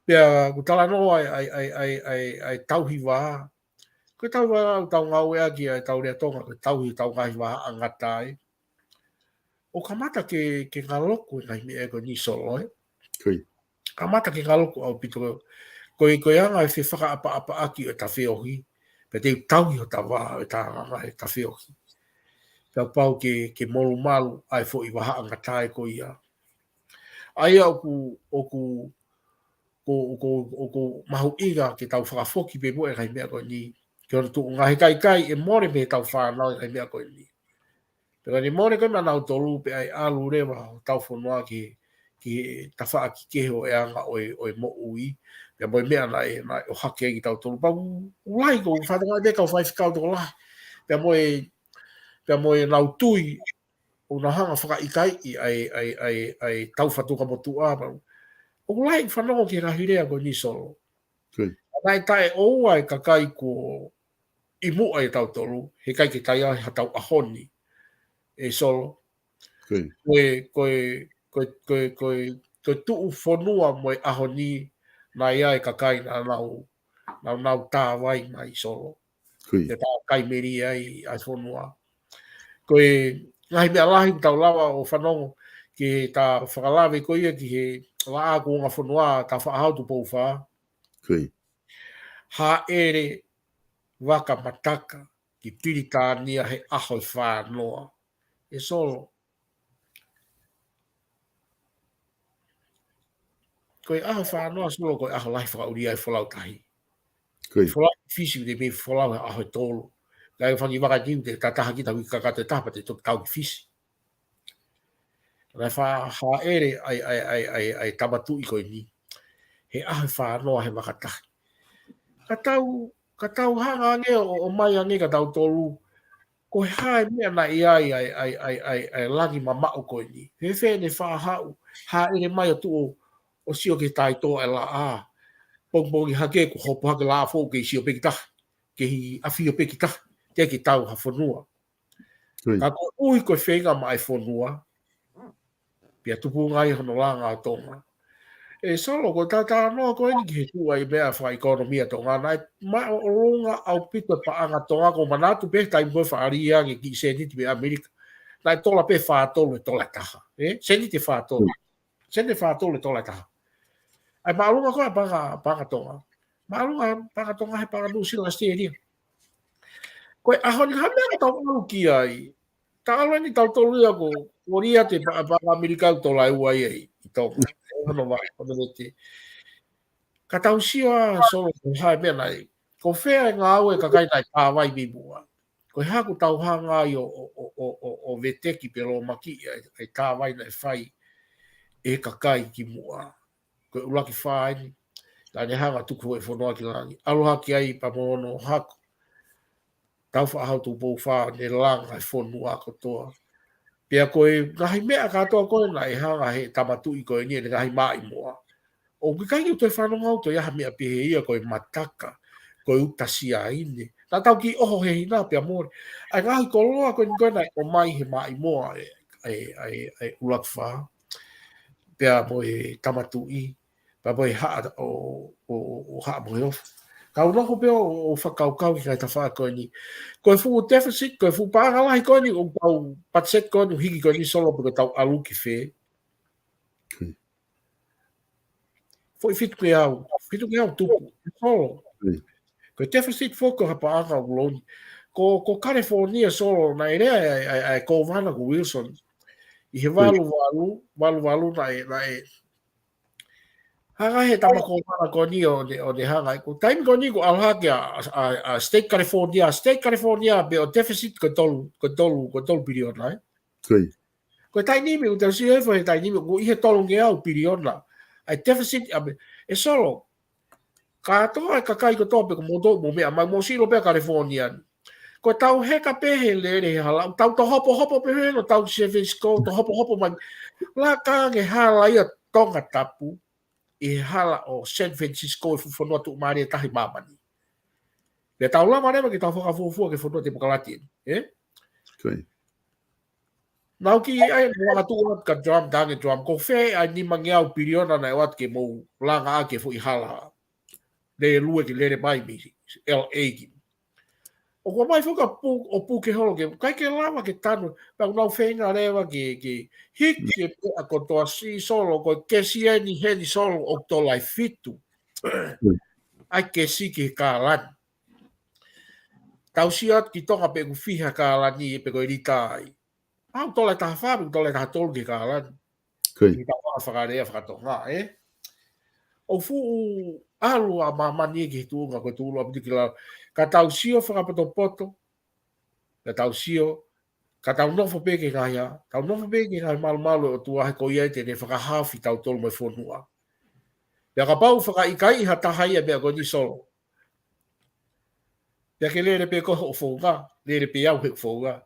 Pea ʻoku talanoa ʻa e, ʻa e, ʻa e tauhi vā. Ko e tauhi vā ʻoku tau ngāueʻaki ʻa e tau lea Tonga, ko e tauhi ʻetau ngaahi vā ʻa ngata ai. ʻOku kamata ke, ke ngaloku e ngaahi meʻa ko eni Solo, ē? Kamata ke ngaloku ʻaupito. Ko e, ko e anga e fefakaʻapaʻapaʻaki ʻo e tafeohi. Pea te u tauhi hota vā ʻo e tānganga e tafeohi. Pea pau ke, ke molumalu ʻa e foʻi vā ʻa ngata ē ko ia. ʻA ia ʻoku, ʻoku, ʻoku, ʻoku, ʻoku mahuʻinga ke tau fakafoki pē muʻa e ngaahi meʻa ko eni. Ke ono tuʻu ngaahi kaikai ʻe mole mei he tau fānau e ngaahi meʻa ko eni. Pea ka ne mole ko ē maʻanautolu pea ʻe ʻalu leva hotau fonua ki, ki he tafaʻaki kehe ʻo e anga ʻo e, ʻo e moʻui. Pea mo e meʻa naʻe, naʻe ʻohake ai kitautolu. Pea ʻoku, ʻoku lahi ko e fānau ʻa e kau faifekau tokolahi. Pea mo e, pea mo e nau tui, ʻoku nau hanga fakaʻikaiʻi ʻa e, ʻa e, ʻa e, ʻa e tau fatu ka motuʻa. Pea ʻoku lahi fanongo ki he ngaahi lea ko eni Solo. Naʻe taʻeʻoua e kakai kuo ʻi muʻa ʻia tautolu, heʻikai ke taʻe ʻi ai hatau ʻaho ni, ē Solo. Ko e, ko e, ko e, ko e, ko e, ko e tuʻu fonua mo e ʻaho ni, naʻe ʻi ai e kakai naʻa nau, naʻa nau tāvai mai Solo. Te tā kai meri ai ʻa e fonua. Ko e ngaahi meʻa lahi ʻoku tau lava ʻo fanongo ki he tā fakalave ko ia ki he laʻā kuonga fonua tā Faʻahau Tupou Fā. Hāʻele vaka mataka ki Pilitānia he ʻaho ʻe fānoa. ʻE Solo. Ko e ʻaho ʻe fānoa Solo ko e ʻaho lahi fakaʻulia e folau tahi. Folau Fisi te mei folau he ʻaho ʻe tolu. Ka e fangi vaka tiu te tataha kita wiki kakato ʻe taha pea te toki tau ki Fisi. Naʻe fa-, hāʻele ʻa e, ʻa e, ʻa e, ʻa e, ʻa e tama tuʻi ko eni. He ʻaho ʻe fānoa he vaka tahi. Ka tau, ka tau hanga ange ʻo, ʻo ʻomai ange kia tautolu. Ko e hā e meʻa naʻe ʻi ai ʻa e, ʻa e, ʻa e, ʻa e, ʻa e langi mamaʻo ko eni. He fēfē ʻene faʻa haʻu, hāʻele mai ʻo tuʻu ʻo, ʻo sio ki he taitoʻa e laʻā. Pongipongi hake kuo hopo hake laʻā foʻou kei sio pē ki tahi. Kei ʻafio pē ki tahi. Teʻeki tau ha fonua. Ka koeʻuhi ko e feinga maʻa e fonua, pea tupunga ai hono langa ʻo Tonga. ʻE Solo, ko e talanoa ko eni ki he tuʻu ʻa e meʻa fakaʻekonōmia ʻa Tonga, naʻe māʻolunga ʻaupito e paʻanga ʻa Tonga, ʻoku ou manatu pē he taimi ko ē faʻa lī ange e kiʻi sēniti mei ʻAmelika. Naʻe tola pē fā tolu e tola ʻe taha. Ē? Sēniti ʻe fā tolu. Sēniti ʻe fā tolu e tola ʻe taha. ʻA e māʻolunga ko ē paʻanga, paʻanga ʻa Tonga. Māʻolunga paʻanga ʻa Tonga he paʻanga ʻa Nuʻusila, ʻAositelēlia. Ko e ʻaho ni ha meʻa ka tau ʻalu ki ai. Tau ʻalu eni tautolu ia ko, ko ia te pa, pa, pa ʻAmelika ʻoku tola ʻe ua ia ʻi, ʻi Tonga. ʻE hono vā, hono vete. Ka tau sio ā Solo ko e hā e meʻa naʻe. Ko fē e ngāue ʻa e kakai naʻe tāvai mei muʻa. Ko e hā ʻoku tau hanga ai ʻo, ʻo, ʻo veteki pe lōmakiʻi ʻa e, ʻa e tāvai naʻe fai ʻe he kakai ki muʻa. Ko e ʻUluaki Fā eni. Naʻa ne hanga ʻo tuku e fonua ki langi. ʻAlu hake ai pea mo hono hako. Tau Faʻahau Tupou Fā ne langa e fonua kotoa. Pea ko e ngaahi meʻa kātoa ko ē naʻe hanga he tama tuʻi ko eni ʻene ngaahi maʻimoa. ʻOku ʻikai ke u toe fanongo au toe ʻi ai ha meʻa pehē ia ko e mataka, ko e uta siaine. Naʻa tau kiʻi ʻoho he hina pea mole. ʻA e ngaahi koloa ko eni ko ē naʻe ʻomai he maʻimoa ʻa e, ʻa e, ʻa e, ʻa e ʻUluaki Fā. Pea mo e tama tuʻi. Pea mo e Haʻa ʻo, ʻo, ʻo, ʻo Haʻa Moheofo. Kau nofo pē ʻo, ʻo fakakaukau ki he ngaahi tafaʻaki ko eni. Ko e fuʻu deficit, ko e fuʻu paʻanga lahi ko eni, ʻoku tau patiseti ko eni, hiki ko eni Solo pe ʻoku tau ʻalu ki fē. Foʻi fitu ngeau, fitu ngeau tupu, Solo. Ko e deficit foki ʻo ha paʻanga ʻoku louni. Ko, ko California Solo, naʻe lea ʻa e, ʻa e, ʻa e kōvana ko Wilson. ʻI he valu valu, valu valu naʻe, naʻe hanga he tama kōvana ko eni ʻo ne, ʻo ne hanga. Ko e taimi ko eni ko e ʻalu hake ʻa, ʻa, ʻa State California, State California pē ʻo deficit ko e tolu, ko e tolu, ko e tolu piliona, ē? Ko e taimi ni, ʻoku tau sio hifo he taimi ni, ʻoku ʻi he tolu ngeau piliona. ʻA e deficit, ʻa me, ʻe Solo. Kātoa e kakai kotoa pē ko moutolu mou meʻa mai, mou sio pē California ni. Ko ʻetau heka pē he lele he hala, tau tohopohopo pē heni, tau San Francisco, tohopohopo mai. Laka ange hala ia Tongatapu ʻi he hala ʻo San Francisco, e fuʻu fonua tuʻumālie taha ʻi māmani. Pea tau lava leva ke tau fakafuofua ki he fonua temokalati, ē? Ko ia. Nau kiʻi ʻai, nau ʻatu atu ka Trump, tange Trump, ko fē ʻa e nimangeau piliona naʻe ʻoatu ke mou langa ʻaki e foʻi hala lēlue ke lele mai mei L A ki. ʻOku ʻomai foki ʻa Pu, ʻo Puke holo ke, ʻikai ke lava ke tanu, pea ʻoku nau feinga leva ke, ke hiki e meʻa kotoa, Solo, ko e kesi eni heni Solo ʻoku tola ʻe fitu. ʻA e kesi ki he kālani. Tau sio atu ki Tonga pe ʻoku fiha kālani pe ko e lita ai. ʻOku tola ʻe taha fā, ʻoku tola ʻe taha tolu ki he kālani. Ko ia. Ki he fakalea faka-Tonga, ē? ʻOku fuʻu ʻalu ʻa māmani ki he tuʻunga ko e tuʻulu ʻaupito ki lalo. Ka tau sio fakapotopoto, ka tau sio, ka tau nofo pē ki he ngaahi ʻā, tau nofo pē ki he ngaahi malumalu ʻo e ʻOtua he ko ia ē te ne fakahaofi tautolu mo e fonua. Pea kapau fakaʻikaiʻi ha taha ia meʻa ko eni Solo. Pea ke lele pē koe hoʻo founga, lele pē au heʻeku founga.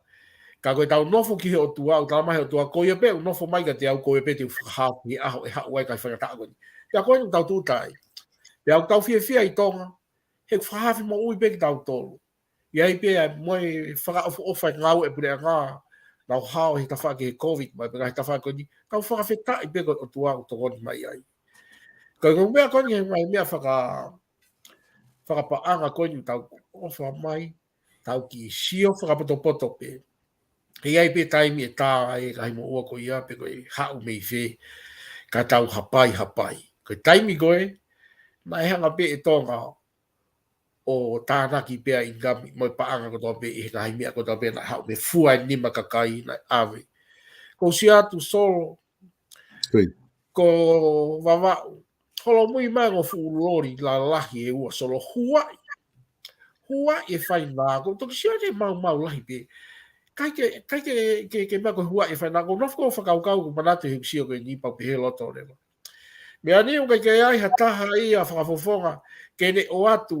Ka ko ʻetau nofo ki he ʻOtua, ʻoku talamai he ʻOtua, ko ia pē ʻoku nofo mai kiate au, ko ia pē te u fakahaofi he ʻaho ʻe haʻu ai e kakai faingataʻa ko eni. Pea ko eni ʻoku tau tūʻuta ai. Pea ʻoku tau fiefia ʻi Tonga, he ʻoku fakahaofi moʻui pē kitautolu. ʻI ai pē ʻa e moʻui fakaʻofoʻofa e ngāue ʻa e puleʻanga, nau hao he tafaʻaki he COVID, mo e ngaahi tafaʻaki ko eni, tau fakafetaʻi pē ko e ʻOtua ʻoku tokoni mai ai. Ko e ngaahi meʻa ko eni, ngaahi meʻa faka, fakapaʻanga ko eni ʻoku tau ʻofa mai, tau kiʻi sio fakapotopoto pē. ʻE ʻi ai pē taimi ʻe tā ai e ngaahi moʻua ko ia pe ko e haʻu mei fē, ka tau hapai, hapai. Ko e taimi ko ē, naʻe hanga pē ʻe Tonga ʻo tānaki pē ʻa e ʻingikami mo e paʻanga kotoa pē ʻi he ngaahi meʻa kotoa pē naʻe haʻu mei he fua e nima kakai naʻe ʻave. Ko u sio atu Solo, Ko ia. ko Vavaʻu, holomui mai ʻa e ongo fuʻu loli lalahi ʻe ua Solo, huaʻi. Huaʻi e fainānako, toki sio atu he maumau lahi pē. ʻIkai ke, ʻikai ke, ke, ke meʻa ko e huaʻi e fainānako, nofo ko e fakakaukau ko e manatu he sio ko eni pau pē he loto leva. Meʻa ni ʻoku ʻikai ke ʻi ai ha taha ia fakafofonga ke ne ʻoatu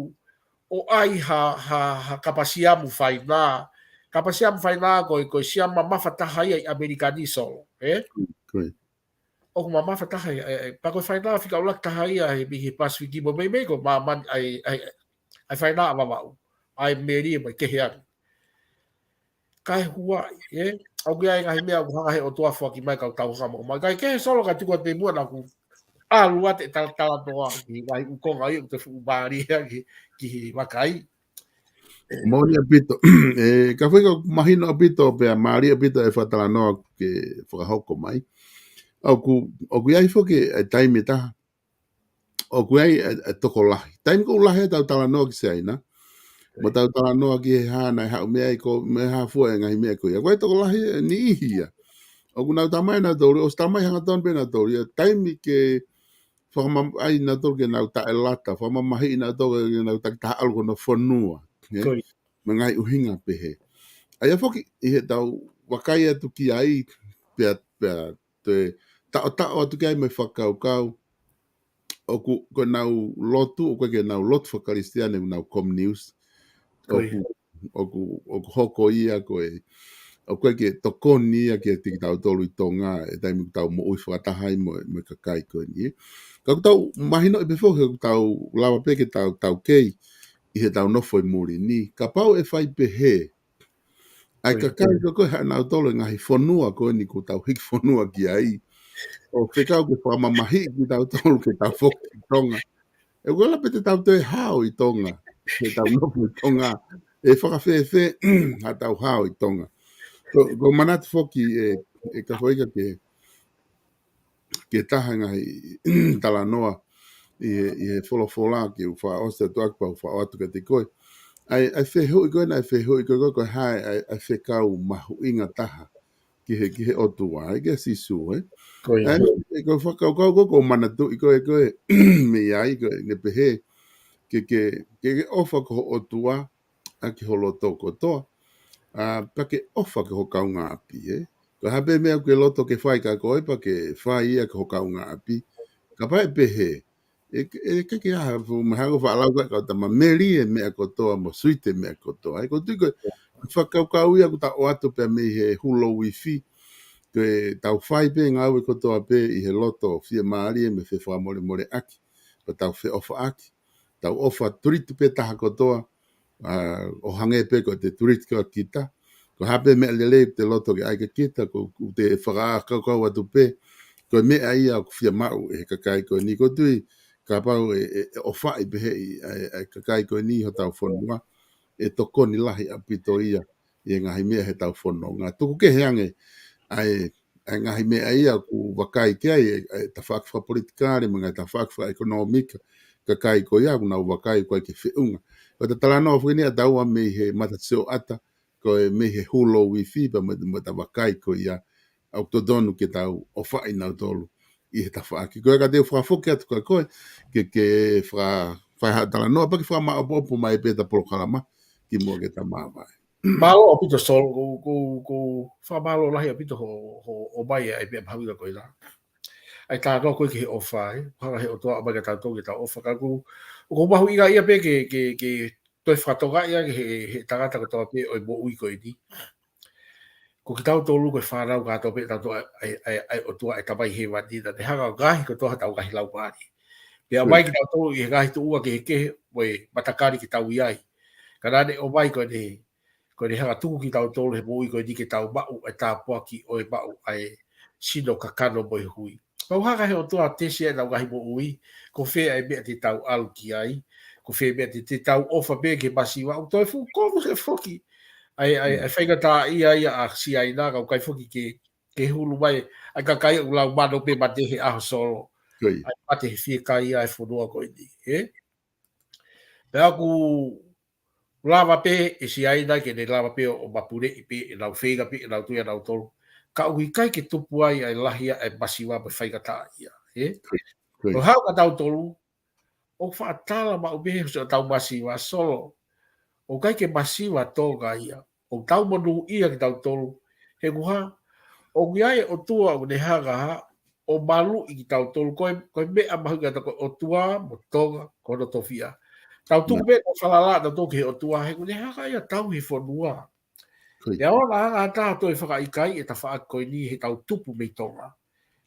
ʻo ʻai ha, ha, ha kapa siamu fainānako. Kapa siamu fainānako ko e, ko e siamu mamafa taha ia ʻi ʻAmelika ni Solo, ē? Ko ia. ʻOku mamafa taha ia, ē, ē, pea ko e fainānako fika ʻuluaki taha ia he, he Pasifiki mo meimei ko māmani ʻa e, ʻa e, ʻa e fainānako ʻa Vavaʻu. ʻA e melie mo e kehe ange. Kae huaʻi, ē? ʻOku ʻi ai e ngaahi meʻa ʻoku hanga he ʻOtua foaki mai kau tau hanga mo mai. Kae kehe Solo ka tuku atu pē muʻa naʻa ku ʻalu atu e talatalanoa ki he ngaahi ʻū konga ia ʻoku te fuʻu mālie ki, ki he vakai. Moʻoni ʻaupito. ʻE, ka fai ka mahino ʻaupito pea mālie ʻaupito e fakatalanoa ke fakahoko mai. ʻOku, ʻoku ʻi ai foki e taimi ʻe taha. ʻOku ʻi ai e, e tokolahi. Taimi ko ē ʻoku lahi ai ʻetau talanoa ki Siaina. Mo ʻetau talanoa ki he hā naʻe haʻu mei ai ko e meʻa hā fua e ngaahi meʻa ko ia. ʻOku ʻi ai e tokolahi ʻe niʻihi ia. ʻOku nau talamai nautolu, ʻosi talamai hangatonu pē nautolu ia. Taimi ke fakamamahiʻi nautolu ke nau taʻelata, fakamamahiʻi nautolu ke nau takitaha ʻalu ki honau fonua. Ē? Ko ia. Mo e ngaahi ʻuhinga pehē. ʻA ia foki, ʻi heʻetau vakai atu ki ai, pea, pea toe taʻotaʻo atu ki ai mo e fakakaukau, ʻoku, ko ʻenau lotu, ʻoku ʻikai ke nau lotu faka-Kalisitiane, ʻoku nau kominiusi. Ko ia. ʻOku, ʻoku, ʻoku hoko ia ko e, ʻoku ʻikai ke tokoni ia kiate kitautolu ʻi Tonga, e taimi ʻoku tau moʻui fakataha ai mo, mo e kakai ko eni. Ka ʻoku tau mahinoʻi pē foki, ʻoku tau lava pē ke tau, tau kei, ʻi heʻetau nofo ʻi muli ni. Kapau ʻe fai pehē, ʻa e kakai ko ē ko ē haʻanautolu e ngaahi fonua ko eni ʻoku tau hiki fonua ki ai. ʻO fekau ke fakamamahiʻi kitautolu ke tau foki ki Tonga. ʻE ʻikai lava pē te tau toe hao ʻi Tonga. Ke tau nofo ʻi Tonga. ʻE fakafēfē haʻatau hao ʻi Tonga. Ko, ko e manatu foki ē, ʻe ka fai ka ke ke taha ngaahi talanoa ʻi he, ʻi he folofola ke u fakaʻosi atu ʻaki pea u fakaʻoatu kiate koe. ʻA e, ʻa e fehuʻi ko ē, naʻe fehuʻi ko ē, ko e hā e, ʻa e, ʻa e fekau mahuʻinga taha ki he, ki he ʻOtua, ʻa e ki he Sīsū, ē? Ko ia. ʻA e, ko e fakakaukau ko ē, ko e manatuʻi ko ē, ko ē, mei ai, ko ē, ne pehē, ke, ke, ke, ke ʻofa ki ho ʻOtua, ʻaki ho loto kotoa, ā, pea ke ʻofa ki ho kaungāʻapi, ē? Ko e hā pē meʻa ʻoku ke loto ke fai kia koe, pea ke fai ia ki ho kaungāʻapi. Kapau ʻe pehē, ʻE, ʻe ke ke aha, fu, mahalo faʻa lau ka, ka tama meli e meʻa kotoa, mo suite e meʻa kotoa. ʻE, ʻoku ou tui ko e fakakaukau ia ʻoku ta ʻoatu pē mei he hulo uifi. Ko ʻetau fai pē ngāue kotoa pē ʻi he loto fiemālie mo e fefakamolemoleʻaki. Pea tau feʻofaʻaki. Tau ʻofa tuliti pē taha kotoa, ʻa, ʻo hangē pē ko ʻete tuliti kia kita. Ko e hā pē meʻa lelei ʻoku te loto ke ʻai kia kita, ko, ʻoku te fakakaukau atu pē. Ko e meʻa ia ʻoku fiemaʻu ʻe he kakai ko eni. ʻOku ou tui kapau ʻe, ʻe, ʻe ʻofaʻi pē ʻe he, ʻa e, ʻa e kakai ko eni hotau fonua, ʻe tokoni lahi ʻaupito ia ʻi he ngaahi meʻa heʻetau fononga. Tuku kehe ange ʻa e, ʻa e ngaahi meʻa ia ʻoku vakai ki ai e, e tafaʻaki fakapolitikale, mo e ngaahi tafaʻaki fakaʻekonōmika, kakai ko ia ʻoku nau vakai ko e ke feʻunga. Ko ʻeta talanoa foki eni ʻataua mei he mata sioʻata, ko e mei he hulo uifi, pea mo, mo ʻeta vakai ko ia, ʻoku totonu ke tau ʻofaʻi nautolu ʻi he tafaʻaki. Ko ia ka te u fakafoki atu kia koe, ke, ke faka, fai ha talanoa, pea ke fakamaʻopoʻopo mai pē ʻeta polokalama, kimuʻa ke ta māvae. Mālō ʻaupito Solo, ʻoku, ʻoku, ʻoku fakamālō lahi ʻaupito ho, ho, ʻomai ʻa e meʻa mahuʻinga ko ena. ʻA e talanoa ko ē ki he ʻofa, ē. Hanga ʻe he ʻOtua ʻo ʻomai kia tautolu ke tau ʻofa ka ʻoku, ʻoku mahuʻinga ia pē ke, ke, ke toe fakatokangaʻi ange he, he tangata kotoa pē ʻo e moʻui ko eni. Ko kitautolu ko e fānau kātoa pē ʻatautolu ʻa e, ʻa e, ʻa e ʻOtua ʻa e Tamai Hēvani, naʻa ne hanga ʻo ngaohi kotoa hotau ngaahi laumālie. Pea ʻomai kitautolu ʻi he ngaahi tuʻunga kehekehe mo e matakali ke tau ʻi ai. Ka naʻa ne ʻomai ko ʻene, ko ʻene hanga ʻo tuku kitautolu he moʻui ko eni ke tau maʻu ʻa e tāpuaki ʻo e maʻu ʻa e sino kakano mo e hui. Pea ʻoku hanga ʻe he ʻOtua ʻo tesi ʻetau ngaahi moʻui, ko fē ʻa e meʻa te tau ʻalu ki ai, ko fē meʻa te, te tau ʻofa pē ki he masiva, ʻoku toe fuʻu kovi foki. ʻA e, ʻa e, ʻa e faingataʻaʻia ia ʻa Siaina, ka ʻoku ʻikai foki ke, ke hulu mai, ʻa e kakai ʻoku lau mano pē mate he ʻaho Solo. ʻA e mate he fiekaia ʻa e fonua ko eni, ē? Pea ʻoku lava pē ʻe Siaina ke ne lava pē ʻo, ʻo mapuleʻi pē ʻenau feinga pē ʻenau tui ʻanautolu. Ka ʻoku ʻikai ke tupu ai ʻa e lahi ʻa e masiva mo e faingataʻaʻia, ē? Ko e hā kia tautolu, ʻoku faʻa tala maʻu pē he ʻosi ʻetau masiva Solo. ʻOku ʻikai ke masiva Tonga ia. ʻOku tau monūʻia kitautolu. He ko e hā, ʻoku ʻi ai e ʻOtua ʻoku ne hanga ʻo maluʻi kitautolu. Ko e, ko e meʻa mahuʻinga ʻatautolu ko e ʻOtua mo Tonga, ko hono tofiʻa. Tau tuku pē ʻetau falala ʻatautolu ki he ʻOtua, he ʻoku ne hanga ia ʻo tauhi e fonua. Pea ʻoua naʻa hanga ha taha ʻo toe fakaʻikaiʻi e tafaʻaki ko eni heʻetau tupu mei Tonga.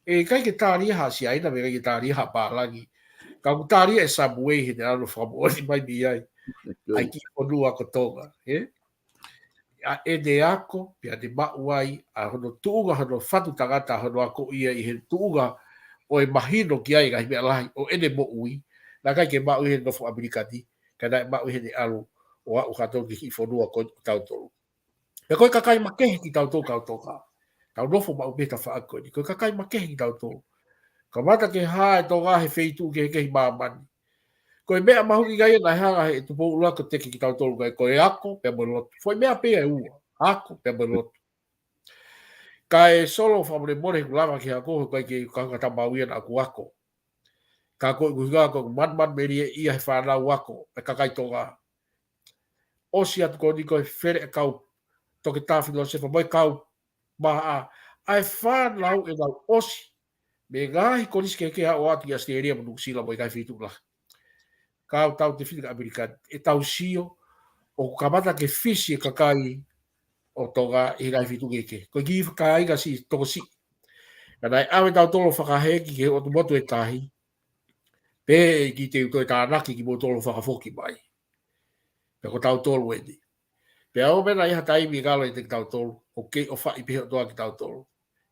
ʻE ʻikai ke tali ia ha Siaina, mo e ʻikai ke tali ia ha pālangi. Ka ʻoku tali ia ʻe Samuei heʻene ʻalu ʻo fakamoʻoni mai mei ai ʻa e kiʻi fonua ko Tonga, ē? ʻA ʻene ako, pea ne maʻu ai ʻa hono tuʻunga, hono fatu tangata, hono akoʻi ia ʻi he tuʻunga ʻo e mahino ki ai e ngaahi meʻa lahi ʻo ʻene moʻui, naʻe ʻikai ke maʻu ʻi he nofo ʻAmelika ni, ka naʻe maʻu ʻi heʻene ʻalu ʻo aʻu kātoa ki he kiʻi fonua ko ē ʻo tautolu. Pea ko e kakai makehe kitautolu kau Tonga. Tau nofo maʻu pē he tafaʻaki ko eni. Ko e kakai makehe kitautolu. Kamata ke hā e Tonga he feituʻu kehekehe ʻi māmani. Ko e meʻa mahuʻinga ia naʻe hanga ʻe he Tupou ʻUluaki ʻo teke kitautolu, ko e, ko e ako pea mo e lotu. Foʻi meʻa pē ia ʻe ua. Ako pea mo e lotu. Kae Solo, fakamolemole, ʻoku lava ke ako, he ʻoku ʻikai ke u kau ka ta maui ana ʻaku ako. Ka ko ʻeku ʻuhinga ko ʻeku manumanu melie ia he fānau ako ʻa e kakai Tonga. ʻOsi atu ko eni ko e fele e kau toketā filōsefa mo e kau maʻa, ʻa e fānau ʻenau ʻosi mei he ngaahi kolisi kehekehe ʻo aʻu atu ki ʻAositelēlia mo Nuʻusila mo e ngaahi feituʻu lahi. Kau tautefito ki ʻAmelika, ʻetau sio, ʻoku kamata ke fisi e kakai ʻo Tonga ʻi he ngaahi feituʻu kehekehe. Ko e kiʻi kāinga siʻi tokosiʻi. Ka naʻe ʻave tautolu ʻo fakahēʻi ki he ʻotu motu ʻe taha, pea ʻikai te u toe tānaki kimoutolu ʻo fakafoki mai. Pea ko tautolu eni. Pea ʻoua naʻa ʻi ai ha taimi ʻe ngalo ʻiate kitautolu, ʻoku kei ʻofaʻi pē ʻe he ʻOtua kitautolu.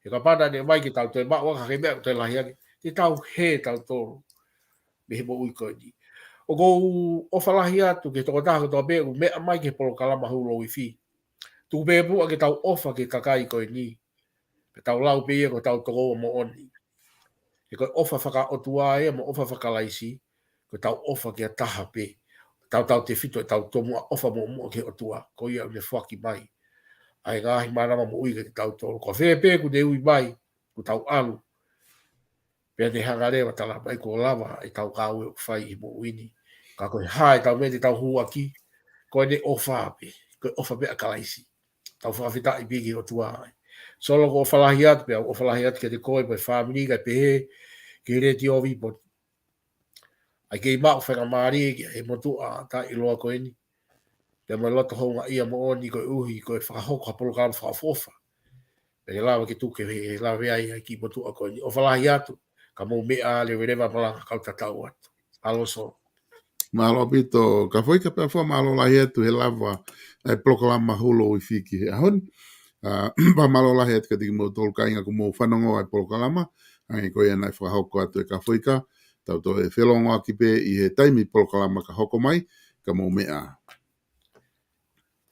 He kapau naʻa ne ʻomai ke tau toe maʻu ʻaki ha kiʻi meʻa ʻoku toe lahi ange, te tau hē tautolu mei he moʻui ko eni. ʻOku ou ʻofa lahi atu ki he tokotaha kotoa pē ʻoku meʻa mai ki he polokalama Hulo Uifi. Tuku pē muʻa ke tau ʻofa ki he kakai ko eni. Pea tau lau pē ia ko hotau tokoua moʻoni. He ko e ʻofa fakaʻotua ia mo e ʻofa fakaKalaisi, ko ʻetau ʻofa ki ha taha pē. Tautautefito ʻetau tomuʻa ʻofa muʻomuʻa ki he ʻOtua, ko ia ʻoku ne foaki mai ʻa e ngaahi mānava moʻui kiate kitautolu. Ko fē pē ʻoku ne ui mai, ʻoku tau ʻalu. Pea ne hanga leva ʻo tala mai kuo lava ʻetau ngāue ʻoku fai ʻi he moʻui ni. Ka ko e hā ʻetau meʻa te tau hū ʻaki, ko ʻene ʻofa pē, ko e ʻofa pē ʻa Kalaisi. Tau fakafetaʻi pē ki he ʻOtua ai. Solo, ʻoku ou ʻofa lahi atu, pea ʻoku ou ʻofa lahi atu kiate koe mo e fāmili kae pehē ki he Letiō Vipoti. ʻAi ke maʻu faingamālie ki he motuʻa taʻeʻiloa ko eni. Pea mo e loto houngaʻia moʻoni koeʻuhi ko e fakahoko ha polokalama fakaʻofoʻofa. Pea ke lava ke tuku ke lave ai ʻa e kiʻi motuʻa ko eni. ʻOfa lahi atu, ka mou meʻa leveleva malanga kau tatau atu. Mālō Solo. Mālō ʻaupito, Kafoika pea fua mālō lahi atu he lava ʻa e polokalama Hulu ʻi Fiki he ʻaho ni. ʻA, pea mālō lahi atu kiate kimoutolu kāinga kuo mou fanongo ʻa e polokalama, ʻa ia ko ia naʻe fakahoko atu ʻe Kafoika, tau toe felōngoaki pē ʻi he taimi polokalama ka hoko mai, ka mou meʻa.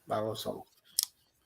Mālō Solo.